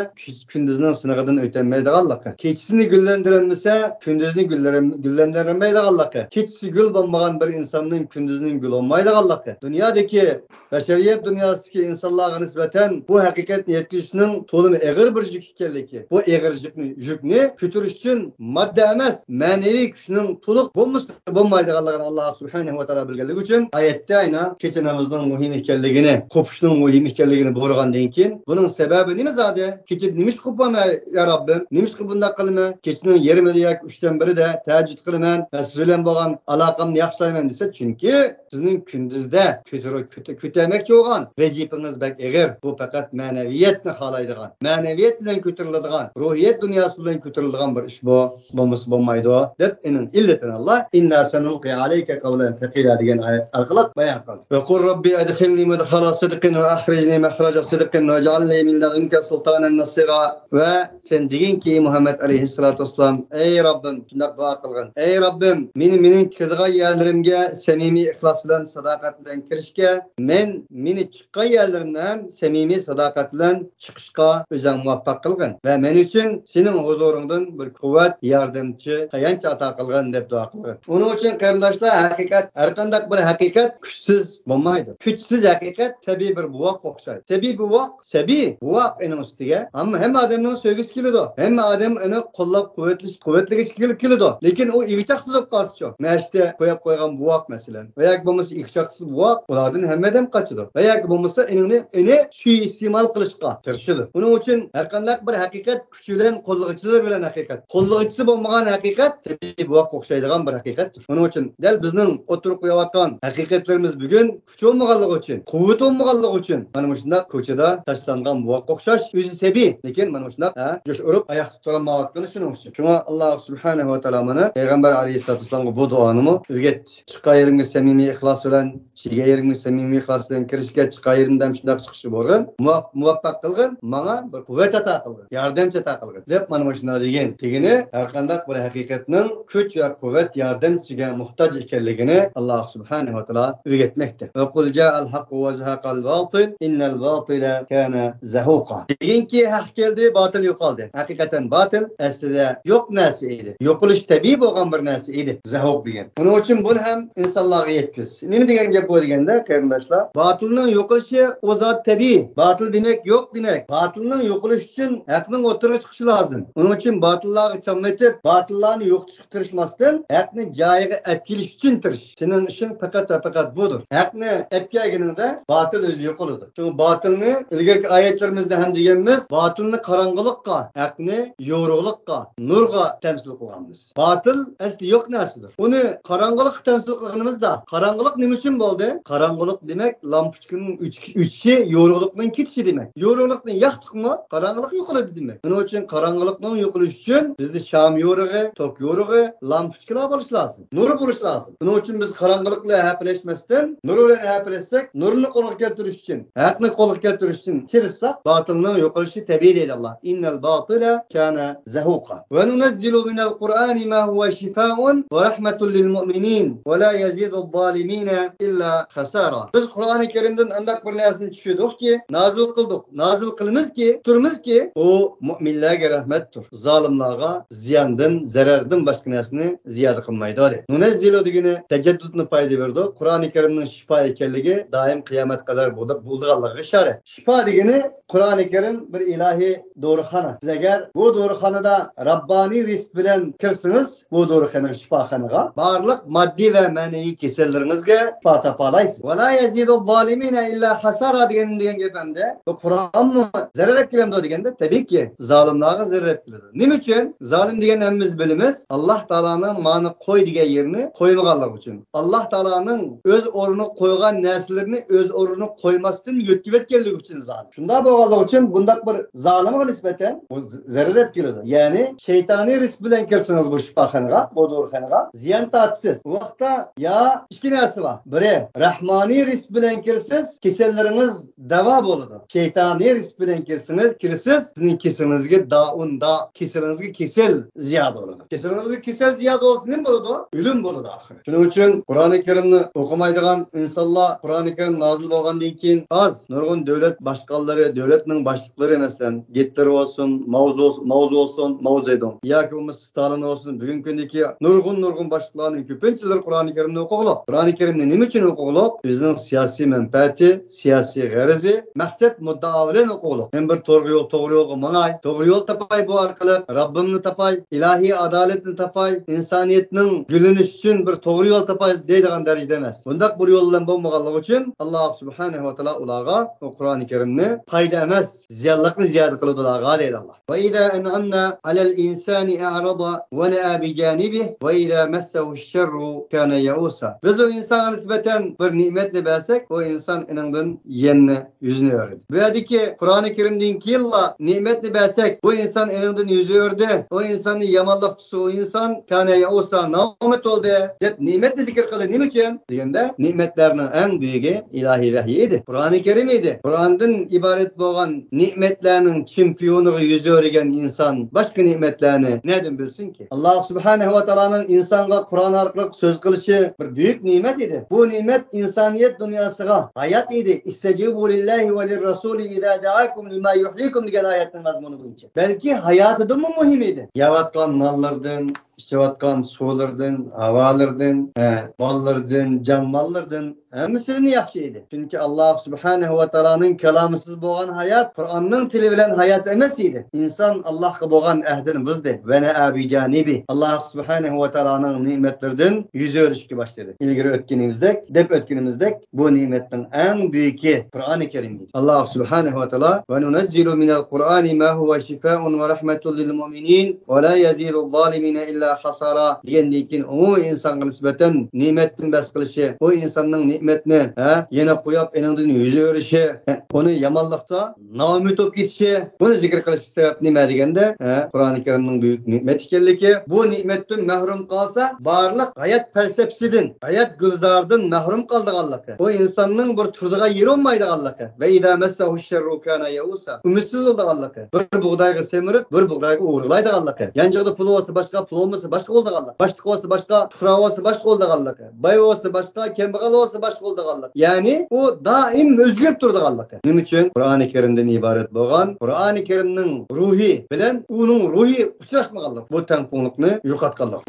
كۈندۈزنىڭ سىنىقىدىن ئۆتەلمەيدىغانلىقى، كېچىسىنى گۈللەندۈرەلمىسە، كۈندۈزنى گۈللەن-، گۈللەندۈرەلمەيدىغانلىقى، كېچىسى گۈل بولمىغان بىر ئىنساننىڭ كۈندۈزىنىڭ گۈل بولمايدىغانلىقى، دۇنيادىكى بەشەرىيەت دۇنياسىدىكى ئىنسانلارغا نىسبەتەن بۇ ھەقىقەتنى يەتكۈزۈشنىڭ تولىمۇ ئېغىر بىر يۈك ئىكەنلىكى، بۇ ئېغىر يۈكنى، يۈكنى كۆتۈرۈش ئۈچۈن ماددا ئەمەس، مەنىۋى كۈچنىڭ تولۇق بولمىسا بولمايدىغانلىقىنى ئاللا سۇبھانەھۇ ۋە تائالا بىلگەنلىكى ئۈچۈن ئايەتتە ئەنە كېچە نامىزىنىڭ مۇھىم ئىكەنلىكىنى، قوپۇشنىڭ مۇھىم ئىكەنلىكىنى بۇيرۇغاندىن كېيىن، بۇنىڭ سەۋەبى نېمە زادى؟ كېچىدە نېمىشقا قوپىمەن يا رەببىم؟ نېمىشقا بۇنداق قىلىمەن؟ كېچىنىڭ يېرىمىدە ياكى ئۈچتىن بىرىدە تەھەججۇد قىلىمەن ۋە سىز بىلەن بولغان ئالاقەمنى ياخشىلايمەن دېسە، چۈنكى سىزنىڭ كۈندۈزدە كۆتۈرۈ-، كۆتە-، كۆتەرمەكچى بولغان ۋەزىپىڭىز بەك ئېغىر. بۇ پەقەت مەنەۋىيەتنى خالايدىغان، مەنەۋىيەت بىلەن كۆتۈرۈلىدىغان، روھىيەت دۇنياسى بىلەن كۆتۈرۈلىدىغان بىر ئىش بۇ. بولمىسا بولمايدۇ، دەپ ئېنىڭ ئىللىتىنى ئاللا، «إنا سنلقي عليك قولا ثقيلا» دېگەن ئايەت ئارقىلىق بايان قىلدى. «وقل رب أدخلني مدخل صدق وأخرجني مخرج صدق واجعل لي من لدنك سلطانا نصيرا» ۋە سەن دېگىنكى، مۇھەممەد ئەلەيھىسسالاتۇ ۋەسسالام، ئەي رەببىم، شۇنداق دۇئا قىلغىن، ئەي رەببىم، مېنى مېنىڭ كىرىدىغان يەرلىرىمگە سەمىمىي ئىخلاس بىلەن، ساداقەت بىلەن كىرىشكە، مەن مېنى چىققان يەرلىرىمدە ھەم سەمىمىي ساداقەت بىلەن چىقىشقا ئۆزۈڭ مۇۋەپپەق قىلغىن ۋە مەن ئۈچۈن سېنىڭ ھۇزۇرۇڭدىن بىر قۇۋۋەت، ياردەمچى، تايانچ ئاتا قىلغىن، دەپ دۇئا قىلغىن. ئۇنىڭ ئۈچۈن قېرىنداشلار، ھەقىقەت، ھەرقانداق بىر ھەقىقەت كۈچسىز بولمايدۇ. كۈچسىز ھەقىقەت سەبىي بىر بوۋاققا ئوخشايدۇ. سەبىي بوۋاق، سەبىي بوۋاق ئېنىڭ ئۈستىگە. ئەمما ھەممە ئادەمنىڭ سۆيگۈسى كېلىدۇ. ھەممە ئادەم ئېنى قوللاپ قۇۋۋەتلىش-، قۇۋۋەتلىگۈچى كېلىپ كېلىدۇ. لېكىن ئۇ ئىگە چاقسىز بولۇپ قالسىچۇ؟ مەشىتتە قويۇپ قويغان بوۋاق مەسىلەن. ۋە ياكى بولمىسا ئىگە چاقسىز بوۋاق، ئۇلاردىن ھەممە ئادەم قاچىدۇ. ۋە ياكى بولمىسا ئېنىڭنى، ئېنى سۈيىئىستېمال قىلىشقا تىرىشىدۇ. ئۇنىڭ ئۈچۈن ھەرقانداق بىر ھەقىقەت كۈچ بىلەن قوللىغۇچىلار بىلەن ھەقىقەت. قوللىغۇچىسى بولمىغان ھەقىقەت سەبىي بوۋاققا ئوخشايدىغان بىر ھەقىقەتتۇر. ئۇنىڭ ئۈچۈن دەل بىزنىڭ ئوتتۇرىغا قويۇۋاتقان ھەقىقەتلىرىمىز بۈگۈن كۈچى بولمىغانلىقى ئۈچۈن، قۇۋۋىتى بولمىغانلىقى ئۈچۈن، مانا مۇشۇنداق كوچىدا تاشلانغان بوۋاققا ئوخشاش، ئۆزى سەبىي، لېكىن مانا مۇشۇنداق، ھە، جۇش ئۇرۇپ ئاياقتا تۇرالمايۋاتقىنى شۇنىڭ ئۈچۈن. شۇڭا ئاللا سۇبھانەھۇ ۋە تائالا مانا پەيغەمبەر ئەلەيھىسسالاتۇ ۋەسسالامغا بۇ دۇئانىمۇ ئۆگەتتى. چىققان يېرىڭگە سەمىمىي ئىخلاس بىلەن، چىگەن يېرىڭگە سەمىمىي ئىخلاس بىلەن كىرىشكە، چىققان يېرىمدە ھەم شۇنداق چىقىشى بولغىن. مۇۋاپ-، مۇۋەپپەق قىلغىن، ماڭا بىر قۇۋۋەت ئاتا قىلغىن، ياردەمچى ئاتا قىلغىن، دەپ مانا مۇشۇنداق دېگەن. دېگىنى ھەرقانداق بىر ھەقىقەتنىڭ كۈچ ۋە قۇۋۋەت، ياردەمچىگە موھتاج ئىكەنلىكىنى ئاللا سۇبھانەھۇ ۋە تائالا ئۆگەتمەكتە. «وقل جاء الحق وزهق الباطل إن الباطل كان زهوقا». دېگىنكى، ھەق كەلدى، باتىل يوقالدى. ھەقىقەتەن باتىل ئەسلىدە يوق نەرسە ئىدى. يوقىلىش تەبىئىي بولغان بىر نەرسە ئىدى. زەھۇق دېگەن. ئۇنىڭ ئۈچۈن بۇنى ھەم ئىنسانلارغا يەتكۈز. نېمە دېگەن گەپ بۇ دېگەندە، قېرىنداشلار؟ باتىلنىڭ يوقىلىشى ئۇ زادى تەبىئىي. باتىل دېمەك يوق دېمەك. باتىلنىڭ يوقىلىشى ئۈچۈن ھەقنىڭ ئوتتۇرىغا چىقىشى لازىم. ئۇنىڭ ئۈچۈن باتىللارغا چامما ئېتىپ، باتىللارنى يوقىتىشقا تىرىشماستىن، ھەقنى جايىغا ئەپ كېلىش ئۈچۈن تىرىش. سېنىڭ ئىشىڭ پەقەت ۋە پەقەت بۇدۇر. ھەقنى ئەپ كەلگىنىڭدە باتىل ئۆزى يوقىلىدۇ. شۇڭا باتىلنى ئىلگىرىكى ئايەتلىرىمىزدە ھەم دېگەنمىز، باتىلنى قاراڭغۇلۇققا، ھەقنى يورۇقلۇققا، نۇرغا تەمسىل قىلغانمىز. باتىل ئەسلى يوق نەرسىدۇر. ئۇنى قاراڭغۇلۇققا تەمسىل قىلغىنىمىزدا، قاراڭغۇلۇق نېمە ئۈچۈن بولدى؟ قاراڭغۇلۇق دېمەك، لامپۇچكىنىڭ ئۆچ-، ئۆچۈشى، يورۇقلۇقنىڭ كېتىشى دېمەك. يورۇقلۇقنى ياقتۇقمۇ، قاراڭغۇلۇق يوقىلىدۇ دېمەك. شۇنىڭ ئۈچۈن قاراڭغۇلۇقنىڭ يوقىلىشى ئۈچۈن بىزدە شام يورۇقى، توك يورۇقى، لامپۇچكىلار بولۇشى لازىم. نۇر بولۇشى لازىم. بۇنىڭ ئۈچۈن بىز قاراڭغۇلۇق بىلەن ھەپىلەشمەستىن، نۇر بىلەن ھەپىلەشسەك، نۇرنى قولغا كەلتۈرۈش ئۈچۈن، ھەقنى قولغا كەلتۈرۈش ئۈچۈن تىرىشساق، باتىلنىڭ يوقىلىشى تەبىئىي دەيدۇ ئاللا. «إن الباطل كان زهوقا وننزل من القرآن ما هو شفاء ورحمة للمؤمنين ولا يزيد الظالمين إلا خسارا». بىز قۇرئانى كەرىمدىن ئانداق بىر نەرسىنى چۈشۈردۇقكى، نازىل قىلدۇق، نازىل قىلىمىزكى، تۇرىمىزكى، ئۇ مۇئمىنلەرگە رەھمەتتۇر. زالىملارغا زىياندىن، زەرەردىن باشقا نەرسىنى زىيادە قىلمايدۇ، دەيدۇ. نۇنەززىلۇ دېگىنى تەجەددۇدنى پايدا بېرىدۇ. قۇرئانى كەرىمنىڭ شىپا ئىكەنلىكى، دائىم قىيامەت قەدەر بولىدۇ-، بولىدىغانلىقىغا ئىشارەت. شىپا دېگىنى قۇرئانى كەرىم بىر ئىلاھىي دورىخانا. سىز ئەگەر بۇ دورىخانىدا رەببانىي رىزق بىلەن كىرسىڭىز، بۇ دورىخانىنىڭ شىپاخانىغا، بارلىق ماددىي ۋە مەنىۋى كېسەللىرىڭىزگە شىپا تاپالايسىز. «ولا يزيد الظالمين إلا خسارا» دېگەن، دېگەن گەپ ئەمدى. بۇ قۇرئانمۇ زەرەر ئەپ كېلەمدۇ دېگەندە، تەبىئىيكى، زالىملارغا زەرەر ئەپ كېلىدۇ. نېمە ئۈچۈن؟ زالىم دېگەن ھەممىمىز بىلىمىز، ئاللا تائالانىڭ مانا قوي دېگەن يېرىنى قويمىغانلىقى ئۈچۈن. ئاللا تائالانىڭ ئۆز ئورنىغا قويغان نەرسىلىرىنى ئۆز ئورنىغا قويماستىن يۆتكىۋەتكەنلىكى ئۈچۈن زالىم. شۇنداق بولغانلىقى ئۈچۈن بۇنداق بىر زالىمغا نىسبەتەن بۇ ز-، زەرەر ئەپ كېلىدۇ. يەنى شەيتانىي رىزق بىلەن كىرسىڭىز بۇ شىپاخانىغا، بۇ دورىخانىغا، زىيان تارتىسىز. بۇ ۋاقىتتا يا ئىككى نەرسە بار. بىرى، رەھمانىي رىزق بىلەن كىرسىز، كېسەللىرىڭىز داۋا بولىدۇ. شەيتانىي رىزق بىلەن كىرسىڭىز، كىرسىز، سىزنىڭ كېسىلىڭىزگە دائۇن دا، كېسىلىڭىزگە كېسەل زىيادە بولىدۇ. كېسىلىڭىزگە كېسەل زىيادە بولسا نېمە بولىدۇ؟ ئۆلۈم بولىدۇ ئاخىرى. شۇنىڭ ئۈچۈن قۇرئانى كەرىمنى ئوقۇمايدىغان ئىنسانلار قۇرئانى كەرىم نازىل بولغاندىن كېيىن ئاز. نۇرغۇن دۆلەت باشقانلىرى، دۆلەتنىڭ باشلىقلىرى، مەسىلەن، گىتلېر بولسۇن، ماۋزۇ، ماۋزۇ بولسۇن، ماۋزېدۇڭ ياكى بولمىسا ستالىن بولسۇن، بۈگۈنكى كۈندىكى نۇرغۇن، نۇرغۇن باشلىقلارنىڭ كۆپىنچىلىرى قۇرئانى كەرىمنى ئوقۇغۇلۇق. قۇرئانى كەرىمنى نېمە ئۈچۈن ئوقۇغۇلۇق؟ ئۆزىنىڭ سىياسىي مەنپەئەتى، سىياسىي غەرىزى، مەقسەت، مۇددىئا بىلەن ئوقۇغۇلۇق. مەن بىر توغرا يول، توغرا يولغا ماڭاي، توغرا يول تاپاي، بۇ ئارقىلىق رەببىمنى تاپاي، ئىلاھىي ئادالەتنى تاپاي، ئىنسانىيەتنىڭ گۈللىنىشى ئۈچۈن بىر توغرا يول تاپاي دەيدىغان دەرىجىدە ئەمەس. بۇنداق بىر يول بىلەن بولمىغانلىقى ئۈچۈن، ئاللا سۇبھانەھۇ ۋە تائالا ئۇلارغا ئۇ قۇرئانى كەرىمنى پايدا ئەمەس، زىيانلىقنى زىيادە قىلىدۇ ئۇلارغا دەيدۇ ئاللا. وَإِذَا أَنْعَمْنَا عَلَى الْإِنْسَانِ أَعْرَضَ وَنَأَىٰ بِجَانِبِهِ وَإِذَا مَسَّهُ الشَّرُّ كَانَ يَئُوسًا. بىز ئۇ ئىنسانغا نىسبەتەن بىر نېمەتنى بەرسەك، ئۇ ئىنسان ئېنىڭدىن يەننى يۈزىنى ئۆرۈدى. بۇ يەردىكى قۇرئانى كەرىمدىن كېيىنلا نېمەتنى بەرسەك، بۇ ئىنسان ئېنىڭدىن يۈز ئۆردى، ئۇ ئىنساننى يامانلىق تۇتسا، ئۇ ئىنسان كانە يەئۇسا، نائۈمىد بولدى، دەپ نېمەتنى زىكىر قىلدى. نېمە ئۈچۈن دېگەندە، نېمەتلەرنىڭ ئەڭ بۈيۈكى ئىلاھىي ۋەھيى ئىدى، قۇرئانى كەرىم ئىدى. قۇرئاندىن ئىبارەت بولغان نېمەتلەرنىڭ چېمپىيونىغا يۈز ئۆرۈگەن ئىنسان باشقا نېمەتلەرنى نەدىن بىلسۇنكى؟ ئاللا سۇبھانەھۇ ۋە تائالانىڭ ئىنسانغا قۇرئان ئارقىلىق سۆز قىلىشى بىر بۈيۈك نېمەت ئىدى. بۇ نېمەت ئىنسانىيەت دۇنياسىغا ھايات ئىدى. استجيبوا لله وللرسول إذا دعاكم لما يحييكم دېگەن ئايەتنىڭ مەزمۇنى بويىچە. بەلكى ھاياتىدىنمۇ مۇھىم ئىدى. يەۋاتقان نانلىرىدىن، ئىچىۋاتقان سۇلىرىدىن، ھاۋالىرىدىن، ھە، ماللىرىدىن، جان ماللىرىدىن، ھەممىسىدىن ياخشى ئىدى. چۈنكى ئاللا سۇبھانەھۇ ۋە تائالانىڭ كالامىسىز بولغان ھايات، قۇرئاننىڭ تىلى بىلەن ھايات ئەمەس ئىدى. ئىنسان ئاللاغا بولغان ئەھدىنى بۇزدى. ۋە نەئا بىجانىبى. ئاللا سۇبھانەھۇ ۋە تائالانىڭ نېمەتلىرىدىن يۈز ئۆرۈشكە باشلىدى. ئىلگىرى ئۆتكىنىمىزدەك، دەپ ئۆتكىنىمىزدەك، بۇ نېمەتنىڭ ئەڭ بۈيۈكى قۇرئانى كەرىم ئىدى. ئاللا سۇبھانەھۇ ۋە تائالا، ۋە نۇنەززىلۇ مىنەل قۇرئانى ما ھۇۋە شىفائۇن ۋە رەھمەتۇن لىل مۇئمىنىن ۋە لا يەزىدۇز زالىمىنە ئىللا خاسارا دېگەندىن كېيىن، ئومۇمەن ئىنسانغا نىسبەتەن نېمەتتىن بەس قىلىشى، ئۇ ئىنساننىڭ نېمەتنى، ھە، يەنە قويۇپ، ئېنىڭدىن يۈز ئۆرۈشى، ھە، ئۇنى يامانلىقتا نائۈمىد بولۇپ كېتىشى، بۇنى زىكىر قىلىش سەۋەب نېمە دېگەندە، ھە، قۇرئانى كەرىمنىڭ بۈيۈك نېمەت ئىكەنلىكى، بۇ نېمەتتىن مەھرۇم قالسا، بارلىق ھايات پەلسەپىسىدىن، ھايات گۈلزارىدىن مەھرۇم قالىدىغانلىقى، ئۇ ئىنساننىڭ بىر تۇرىدىغان يېرى بولمايدىغانلىقى، ۋە ئىزا مەسسەھۇ شەررۇ كانە يەئۇسا، ئۈمىدسىز بولىدىغانلىقى، بىر بۇغدايغا سېمىرىپ، بىر بۇغدايغا ئورىلايدىغانلىقى، يانچۇقىدا پۇلى بولسا باشقا، پۇلى بولمىسا باشقا بولىدىغانلىقى، باشلىقى بولسا باشقا، پۇقرا بولسا باشقا بولىدىغانلىقى، باي بولسا باشقا، كەمبەغەل بولسا باشقا بولىدىغانلىقى. يەنى ئۇ دائىم ئۆزگىرىپ تۇرىدىغانلىقى. نېمە ئۈچۈن؟ قۇرئانى كەرىمدىن ئىبارەت بولغان قۇرئانى كەرىمنىڭ روھى بىلەن ئۇنىڭ روھى ئۇچراشمىغانلىق، بۇ تەڭپۇڭلۇقنى يوقاتقانلىق.